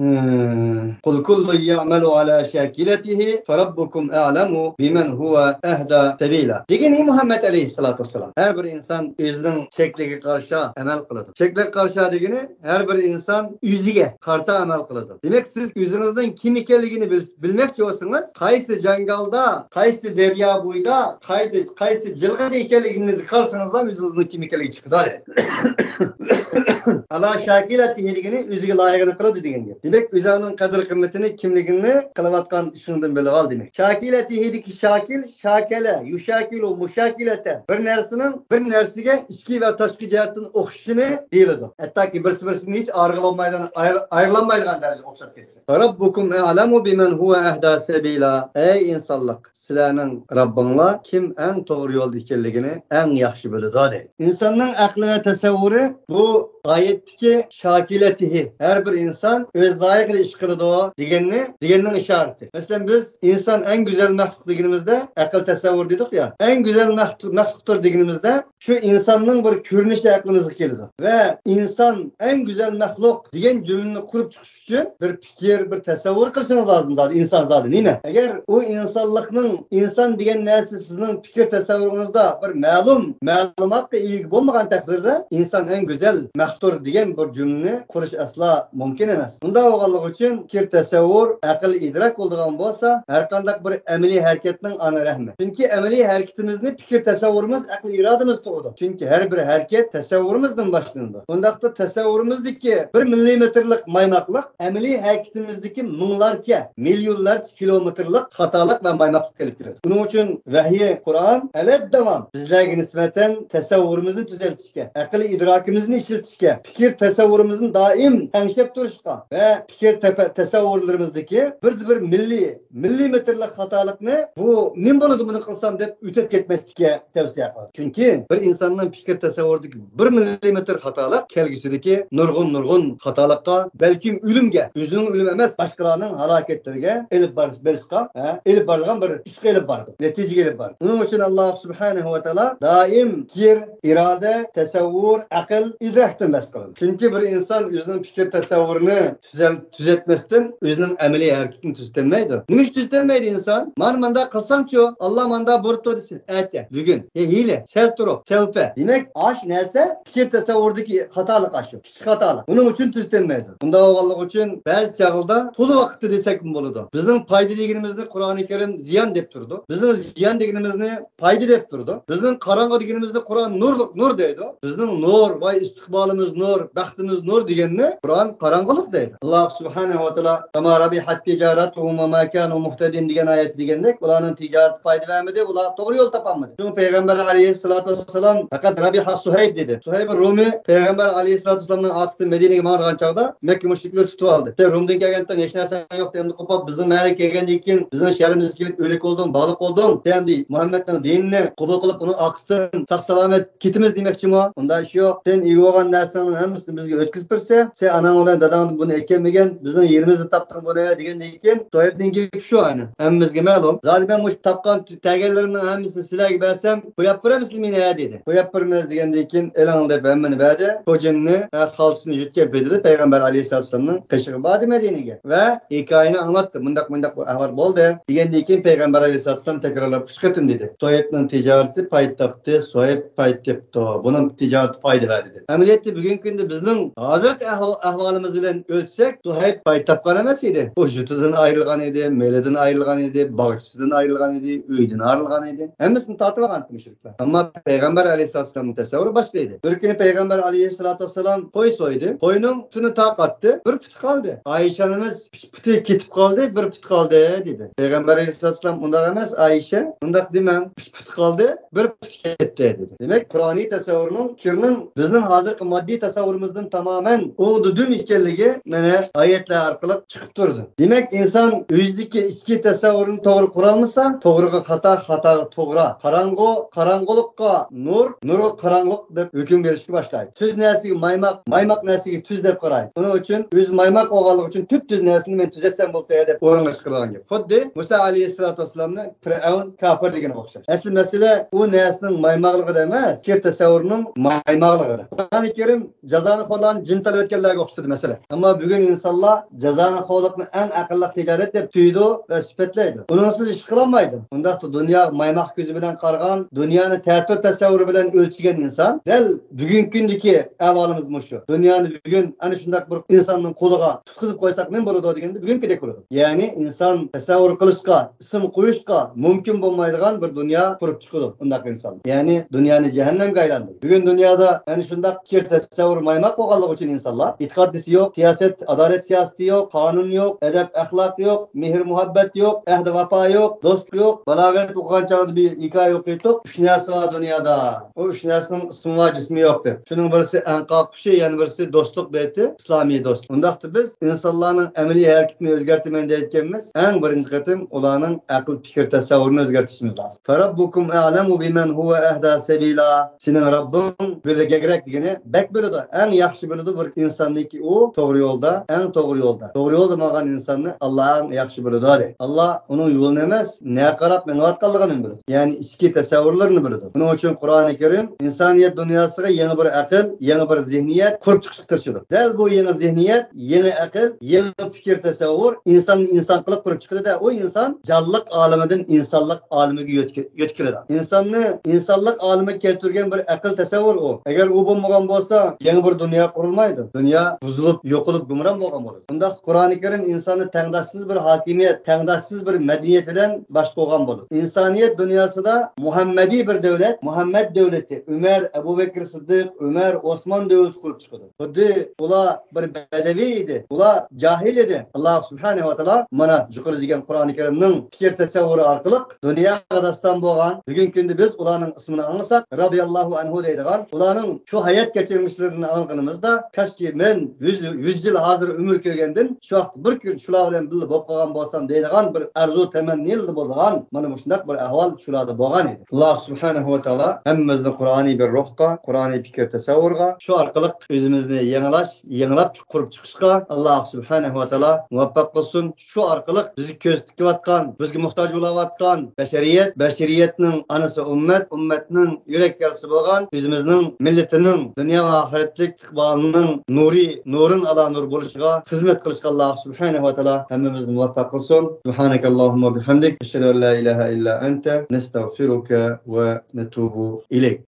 قۇل كۇللۇن يەئمەلۇ ئەلا شاكىلەتىھى فەرەببۇكۇم ئەئلەمۇ بىمەن ھۇۋە ئەھدا سەبىلا. دېگىنى مۇھەممەد ئەلەيھىسسالاتۇ ۋەسسالام، ھەر بىر ئىنسان ئۆزىنىڭ شەكلىگە قارىشا ئەمەل قىلىدۇ. شەكلىگە قارىشا دېگىنى ھەر بىر ئىنسان ئۆزىگە قارىتا ئەمەل قىلىدۇ. دېمەك، سىز ئۆزىڭىزنىڭ كىم ئىكەنلىكىنى بىل-، بىلمەكچى بولسىڭىز، قايسى جاڭگالدا، قايسى دەريا بويىدا، قايدا-، قايسى جىلغىدا ئىكەنلىكىڭىزنى قارىسىڭىزلا ئۆزىڭىزنىڭ كىم ئىكەنلىكى چىقىدۇ. ئەلا شاكىلەتىھى دېگىنى ئۆزىگە لايىقىنى قىلىدۇ دېگەن گەپ. دېمەك، ئۆزۈڭنىڭ قەدىر-قىممىتىنى، كىملىكىڭنى قىلىۋاتقان ئىشىڭدىن بىلىۋال دېمەك. شاكىلەتىھىدىكى شاكىل، شاكەلە، يۇشاكىلۇ، مۇشاكىلەتە. بىر نەرسىنىڭ بىر نەرسىگە ئىچكى ۋە تاشقى جەھەتتىن ئوخشىشىنى دېيىلىدۇ. ھەتتاكى بىرسى-بىرسىدىن ھېچ ئايرىلالمايدىغان، ئاير-، ئايرىلالمايدىغان دەرىجىدە ئوخشاپ كەتسە. رەببۇكۇم ئەئلەمۇ بىمەن ھۇۋە ئەھدا سەبىلا. ئەي ئىنسانلىق! سىلەرنىڭ رەببىڭلار كىم ئەڭ توغرا يولدا ئىكەنلىكىنى ئەڭ ياخشى بىلىدۇ، دەيدۇ. ئىنساننىڭ ئەقلى ۋە تەسەۋۋۇرى بۇ ئايەتتىكى شاكىلەتىھى، ھەر بىر ئىنسان ئۆز لايىقىدا ئىش قىلىدۇ دېگەننى، دېگەننىڭ ئىشارىتى. مەسىلەن، بىز ئىنسان ئەڭ گۈزەل مەخلۇق دېگىنىمىزدە، ئەقىل تەسەۋۋۇر دېدۇق يا، ئەڭ گۈزەل مەخلۇق، مەخلۇقتۇر دېگىنىمىزدە، شۇ ئىنساننىڭ بىر كۆرۈنۈشى ئەقلىمىزگە كېلىدۇ. ۋە ئىنسان ئەڭ گۈزەل مەخلۇق دېگەن جۈملىنى قۇرۇپ چىقىش ئۈچۈن بىر پىكىر، بىر تەسەۋۋۇر قىلىشىڭىز لازىم زادى، ئىنسان زادى نېمە؟ ئەگەر ئۇ ئىنسانلىقنىڭ، ئىنسان دېگەن نەرسە سىزنىڭ پىكىر تەسەۋۋۇرىڭىزدا بىر مەلۇم مەلۇماتقا ئىگە بولمىغان تەقدىردە، ئىنسان ئەڭ گۈزەل مەخلۇقتۇر دېگەن بىر جۈملىنى قۇرۇش ئەسلا مۇمكىن ئەمەس. بۇنداق بولغانلىقى ئۈچۈن پىكىر تەسەۋۋۇر، ئەقىل ئىدراك بولىدىغان بولسا، ھەرقانداق بىر ئەمەلىي ھەرىكەتنىڭ ئانا رەھمى. چۈنكى ئەمەلىي ھەرىكىتىمىزنى پىكىر تەسەۋۋۇرىمىز، ئەقلىي ئىرادىمىز تۇغىدۇ. چۈنكى ھەر بىر ھەرىكەت تەسەۋۋۇرىمىزدىن باشلىنىدۇ. بۇنداقتا تەسەۋۋۇرىمىزدىكى بىر مىللىمېتىرلىق مايماقلىق ئەمەلىي ھەرىكىتىمىزدىكى مىڭلارچە، مىليونلارچە كىلومېتىرلىق خاتالىق ۋە مايماقلىق كېلىپ كېلىدۇ. بۇنىڭ ئۈچۈن ۋەھىي، قۇرئان، ئەلەدداۋام بىزلەرگە نىسبەتەن تەسەۋۋۇرىمىزنى تۈزەلتىشكە، ئەقىل ئىدراكىمىزنى ئىشلىتىشكە، ئىشلەشكە، پىكىر تەسەۋۋۇرىمىزنى دائىم تەڭشەپ تۇرۇشقا ۋە پىكىر تەپە-، تەسەۋۋۇرلىرىمىزدىكى بىردە بىر مىللىي، مىللىمېتىرلىق خاتالىقنى، بۇ نېمە بولىدۇ بۇنى قىلسام دەپ ئۆتۈپ كەتمەسلىككە تەۋسىيە قىلىدۇ. چۈنكى بىر ئىنساننىڭ پىكىر تەسەۋۋۇرىدىكى بىر مىللىمېتىر خاتالىق كەلگۈسىدىكى نۇرغۇن، نۇرغۇن خاتالىققا، بەلكىم ئۆلۈمگە، ئۆزىنىڭ ئۆلۈمى ئەمەس، باشقىلارنىڭ ھالاكەتلىرىگە ئېلىپ بار-، بېرىشقا، ھە، ئېلىپ بارىدىغان بىر ئىشقا ئېلىپ بارىدۇ، نەتىجىگە ئېلىپ بارىدۇ. ئۇنىڭ ئۈچۈن ئاللاھ سۇبھانەھۇ ۋە تائالا دائىم پىكىر، ئىرادە، تەسەۋۋۇر، ئەقىل، ئىدراكتىن بەھس قىلىدۇ. چۈنكى بىر ئىنسان ئۆزىنىڭ پىكىر تەسەۋۋۇرىنى تۈزەل-، تۈزەتمەستىن ئۆزىنىڭ ئەمەلىي ھەرىكىتىنى تۈزىتەلمەيدۇ. نېمە ئۈچۈن تۈزىتەلمەيدۇ ئىنسان؟ مانا مانداق قىلسامچۇ، ئاللا مانداق بۇيرۇپتۇ دېسە، ئەتە، بۈگۈن، يا ھېلى، سەل تۇرۇپ، سەۋپە. دېمەك، ئاش نەرسە پىكىر تەسەۋۋۇردىكى خاتالىق ئاشۇ. كىچىك خاتالىق. ئۇنىڭ ئۈچۈن تۈزىتەلمەيدۇ. ئۇنداق بولغانلىقى ئۈچۈن بەزى چاغلىدا تولا ۋاقىتتا دېسەكمۇ بولىدۇ. بىزنىڭ پايدا دېگىنىمىزنى قۇرئانى كەرىم زىيان دەپ تۇرىدۇ. بىزنىڭ زىيان دېگىنىمىزنى پايدا دەپ تۇرىدۇ. بىزنىڭ قاراڭغۇ دېگىنىمىزنى قۇرئان نۇرلۇق، نۇر دەيدۇ. بىزنىڭ نۇر، ۋاي ئىستىقبالىمىز نۇر، بەختىمىز نۇر دېگەننى قۇرئان قاراڭغۇلۇق دەيدۇ. ئاللاھ سۇبھانەھۇ ۋە تائالا، فما ربحت تجارتهم وما كانوا مهتدين دېگەن ئايەتتە دېگەندەك، ئۇلارنىڭ تىجارىتى پايدا بەرمىدى، ئۇلار توغرا يول تاپالمىدى. شۇڭا پەيغەمبەر ئەلەيھىسسالاتۇ ۋەسسالام، پەقەت رەبىھە سۇھەيب دېدى. سۇھەيب رۇمى پەيغەمبەر ئەلەيھىسسالاتۇ ۋەسسالامنىڭ ئارقىسىدىن مەدىنىگە ماڭىدىغان چاغدا مەككە مۇشرىكلىرى تۇتۇۋالدى. سەن رۇمدىن كەلگەنتىڭ، ھېچ نەرسەڭ يوق، ئەمدى قوپۇپ بىزنىڭ مەھەللىگە كەلگەندىن كېيىن بىزنىڭ شەھىرىمىزگە كېلىپ ئۆلۈك بولدۇڭ، بالىق بولدۇڭ. سەن ئەمدى مۇھەممەدنىڭ دىنىنى قوبۇل قىلىپ، ئۇنىڭ ئارقىسىدىن ساق-سالامەت كېتىمىز دېمەكچىمۇ؟ ئۇنداق ئىش يوق. سەن ئىگە بولغان نەرسەڭنىڭ ھەممىسىنى بىزگە ئۆتكۈزۈپ بېرىسەن. سەن ئاناڭ بىلەن داداڭدىن بۇنى ئەكەلمىگەن، بىزنىڭ يېرىمىزدە تاپتىڭ بۇنى دېگەندىن كېيىن سۇھەيبنىڭ گېپى شۇ ئەنە. ھەممىمىزگە مەلۇم. زادى مەن مۇشۇ تاپقان تەگەنلىرىمنىڭ ھەممىسىنى سىلەرگە بەرسەم، قويۇپ بېرەمسىلەر مېنى ھە دېدى. قويۇپ بېرىمىز دېگەندىن كېيىن ئېلىڭ دەپ ھەممىنى بەردى. خوجىنىنى، ھە، خالتىسىنى يۆتكەپ بېرىدۇ. پەيغەمبەر ئەلەيھىسسالام قېشىغا باردى مەدىنىگە ۋە ھېكايىنى ئاڭلاتتى. مۇنداق، مۇنداق بۇ ئەھۋال بولدى دېگەندىن كېيىن پەيغەمبەر ئەلەيھىسسالام تەكرارلاپ ئۈچ قېتىم دېدى. سۇھەيبنىڭ تىجارىتى پايدا تاپتى، سۇھەيب پايدا تاپتى، بۇنىڭ تىجارىتى پايدا بەردى دېدى. ئەمەلىيەتتە بۈگۈنكى كۈندە بىزنىڭ ھازىرقى ئەھۋال-، ئەھۋالىمىز بىلەن ئۆلچىسەك، سۇھەيب پايدا تاپقان ئەمەس ئىدى. ئۇ جۇتىدىن ئايرىلغان ئىدى، مېلىدىن ئايرىلغان ئىدى، باغچىسىدىن ئايرىلغان ئىدى، ئۆيىدىن ئايرىلغان ئىدى. ھەممىسىنى تارتىۋالغان ئىدى مۇشرىكلار. ئەمما پەيغەمبەر ئەلەيھىسسالاتۇ ۋەسسالامنىڭ تەسەۋۋۇرى باشقا ئىدى. بىر كۈنى پەيغەمبەر ئەلەيھىسسالاتۇ ۋەسسالام قوي سويدى. قوينىڭ پۇتىنى تارقاتتى، بىر پۇتى قالدى. ئائىشە ئانىمىز پۇتى كېتىپ قالدى، بىر پۇت قالدى دېدى. پەيغەمبەر ئەلەيھىسسالام، ئۇنداق ئەمەس ئائىشە، ئۇنداق دېمەڭ، ئۈچ پۇت قالدى، بىر پۇت كەتتى دېدى. دېمەك، قۇرئانىي تەسەۋۋۇرنىڭ پىكىرنىڭ بىزنىڭ ھازىرقى ماددىي تەسەۋۋۇرىمىزدىن تامامەن ئوڭدا دۈم ئىكەنلىكى مانا ئايەتلەر ئارقىلىق چىقىپ تۇرىدۇ. دېمەك، ئىنسان ئۆزىدىكى ئىچكى تەسەۋۋۇرىنى توغرا قۇرالمىسا، توغرىغا خاتا، خاتاغا توغرا، قاراڭغۇ، قاراڭغۇلۇققا نۇر، نۇرغا قاراڭغۇلۇق دەپ ھۆكۈم بېرىشكە باشلايدۇ. تۈز نەرسىگە مايماق، مايماق نەرسىگە تۈز دەپ قارايدۇ. ئۇنىڭ ئۈچۈن ئۆزى مايماق بولغانلىقى ئۈچۈن تۈپتۈز نەرسىنى مەن تۈزەتسەم بولدى دەپ ئورۇنغا چىقىرىدىغان گەپ. خۇددى مۇسا ئەلەيھىسسالاتۇ ۋەسسالامنى پىرئەۋن كاپىر دېگەنگە ئوخشاش. ئەسلى مەسىلە ئۇ نەرسىنىڭ مايماقلىقىدا ئەمەس، پىكىر تەسەۋۋۇرنىڭ مايماقلىقىدا. قۇرئانى كەرىم جازانى خورلارنى جىن تالىۋەتكەنلەرگە ئوخشىتىدۇ مەسىلەن. ئەمما بۈگۈن ئىنسانلار جازانى خورلۇقنى ئەڭ ئەقىللىق تىجارەت دەپ سۆيىدۇ ۋە سۈپەتلەيدۇ. ئۇنىڭسىز ئىش قىلالمايدۇ. ئۇنداقتا دۇنياغا مايماق كۆزى بىلەن قارىغان، دۇنيانى تەتۈر تەسەۋۋۇرى بىلەن ئۆلچىگەن ئىنسان دەل بۈگۈنكى كۈندىكى ئەھۋالىمىز مۇشۇ. دۇنيانى بۈگۈن ئەنە شۇنداق بىر ئىنساننىڭ قولىغا تۇتقۇزۇپ قويساق نېمە بولىدۇ دېگەندە بۈگۈنكىدەك بولىدۇ. يەنى ئىنسان تەسەۋۋۇر قىلىشقا، ئىسىم قويۇشقا مۇمكىن بولمايدىغان بىر دۇنيا قۇرۇپ چىقىدۇ ئۇنداق ئىنسان. يەنى دۇنيانى جەھەننەمگە ئايلاندۇرىدۇ. بۈگۈن دۇنيادا ئەنە شۇنداق پىكىر تەسەۋۋۇر مايماق بولغانلىقى ئۈچۈن ئىنسانلار ئېتىقاد دېسى يوق، سىياسەت، ئادالەت سىياسىتى يوق، قانۇن يوق، ئەدەپ ئەخلاق يوق، مېھىر مۇھەببەت يوق، ئەھدى ۋاپا يوق، دوستلۇق يوق. بالاغەت ئوقۇغان چاغدا بىر ھېكايە ئوقۇيتتۇق. ئۈچ نەرسە بار دۇنيادا. ئۇ ئۈچ نەرسىنىڭ ئىسمى بار، جىسمى يوق دەپ. شۇنىڭ بىرسى ئەنقا قۇشى، يەنە بىرسى دوستلۇق دەيتتى، ئىسلامىي دوست. ئۇنداقتا بىز ئىنسانلارنىڭ ئەمەلىي ھەرىكىتىنى ئۆزگەرتىمەن دەيدىكەنمىز، ئەڭ بىرىنچى قېتىم ئۇلارنىڭ ئەقىل پىكىر تەسەۋۋۇرىنى ئۆزگەرتىشىمىز لازىم. فربكم أعلم بمن هو أهدى سبيلا. سېنىڭ رەببىڭ بىلگەكرەك دېگىنى بەك بىلىدۇ، ئەڭ ياخشى بىلىدۇ بىر ئىنساننىكى ئۇ توغرا يولدا، ئەڭ توغرا يولدا. توغرا يولدا ماڭغان ئىنساننى ئاللا ئەڭ ياخشى بىلىدۇ دەيدۇ. ئاللا ئۇنىڭ يولىنى ئەمەس، نەگە قاراپ مېڭىۋاتقانلىقىنى بىلىدۇ. يەنى ئىچكى تەسەۋۋۇرلىرىنى بىلىدۇ. بۇنىڭ ئۈچۈن قۇرئانى كەرىم ئىنسانىيەت دۇنياسىغا يېڭى بىر ئەقىل، يېڭى بىر زېھنىيەت قۇرۇپ چىقىشقا تىرىشىدۇ. دەل بۇ يېڭى زېھنىيەت، يېڭى ئەقىل، يېڭى پىكىر تەسەۋۋۇر ئىنساننى ئىنسان قىلىپ قۇرۇپ چىقىدۇ-دە، ئۇ ئىنسان جانلىق ئالىمىدىن ئىنسانلىق ئالىمىگە يۆتكە-، يۆتكىلىدۇ. ئىنساننى ئىنسانلىق ئالىمىگە كەلتۈرگەن بىر ئەقىل تەسەۋۋۇر ئۇ. ئەگەر ئۇ بولمىغان بولسا، يېڭى بىر دۇنيا قۇرۇلمايدۇ. دۇنيا بۇزۇلۇپ، يوقىلىپ، گۇمران بولغان بولىدۇ. ئۇنداق قۇرئانى كەرىم ئىنساننى تەڭداشسىز بىر ھاكىمىيەت، تەڭداشسىز بىر مەدەنىيەت بىلەن باشقۇرغان بولىدۇ. ئىنسانىيەت دۇنياسىدا مۇھەممەدىي بىر دۆلەت، مۇھەممەد دۆلىتى، ئۆمەر، ئەبۇ بەكرى سىددىق، ئۆمەر، ئوسمان دۆلىتى قۇرۇپ چىقىدۇ. خۇددى ئۇلار بىر بەدەۋىي ئىدى، ئۇلار جاھىل ئىدى. ئاللا سۇبھانەھۇ ۋە تائالا مانا يۇقىرىدا دېگەن قۇرئانى كەرىمنىڭ پىكىر تەسەۋۋۇرى ئارقىلىق دۇنياغا داستان بولغان، بۈگۈنكى كۈندە بىز ئۇلارنىڭ ئىسمىنى ئاڭلىساق، رازىياللاھۇ ئەنھۇ دەيدىغان، ئۇلارنىڭ شۇ ھايات كەچۈرگەن ئىشلىرىدىن ئاڭلىغىنىمىزدا، كاشكى مەن يۈز، يۈز يىل ھازىر ئۆمۈر كۆرگەندىن، شۇ ۋاقىتتا بىر كۈن شۇلار بىلەن بىللە بولۇپ قالغان بولسام دەيدىغان بىر ئارزۇ تەمەننىلىرىدا بولىدىغان مانا مۇشۇنداق بىر ئەھۋال شۇلاردا بولغان ئىدى. ئاللا سۇبھانەھۇ ۋە تائالا ھەممىمىزنى قۇرئانىي بىر روھقا، قۇرئانىي پىكىر تەسەۋۋۇرغا، شۇ ئارقىلىق ئۆزىمىزنى يېڭىلاش، يېڭىلاپ قۇرۇپ چىقىشقا ئاللا سۇبھانەھۇ ۋە تائالا مۇۋەپپەق قىلسۇن. شۇ ئارقىلىق بىزگە كۆز تىكىۋاتقان، بىزگە موھتاج بولاۋاتقان بەشەرىيەت، بەشەرىيەتنىڭ ئانىسى ئۈممەت، ئۈممەتنىڭ يۈرەك يارىسى بولغان ئۆزىمىزنىڭ مىللىتىنىڭ دۇنيا ۋە ئاخىرەتلىك ئىقبالىنىڭ نۇرى، نۇرىن ئالا نۇر بولۇشىغا خىزمەت قىلىشقا ئاللا سۇبھانەھۇ ۋە تائالا ھەممىمىزنى مۇۋەپپەق قىلسۇن. سۇبھانەكاللاھۇممە بىھەمدىك، ئەشھەدۇ ئەن لا ئىلاھە ئىللا ئەنتە، نەستەغفىرۇكە ۋە نەتۇبۇ ئىلەيك.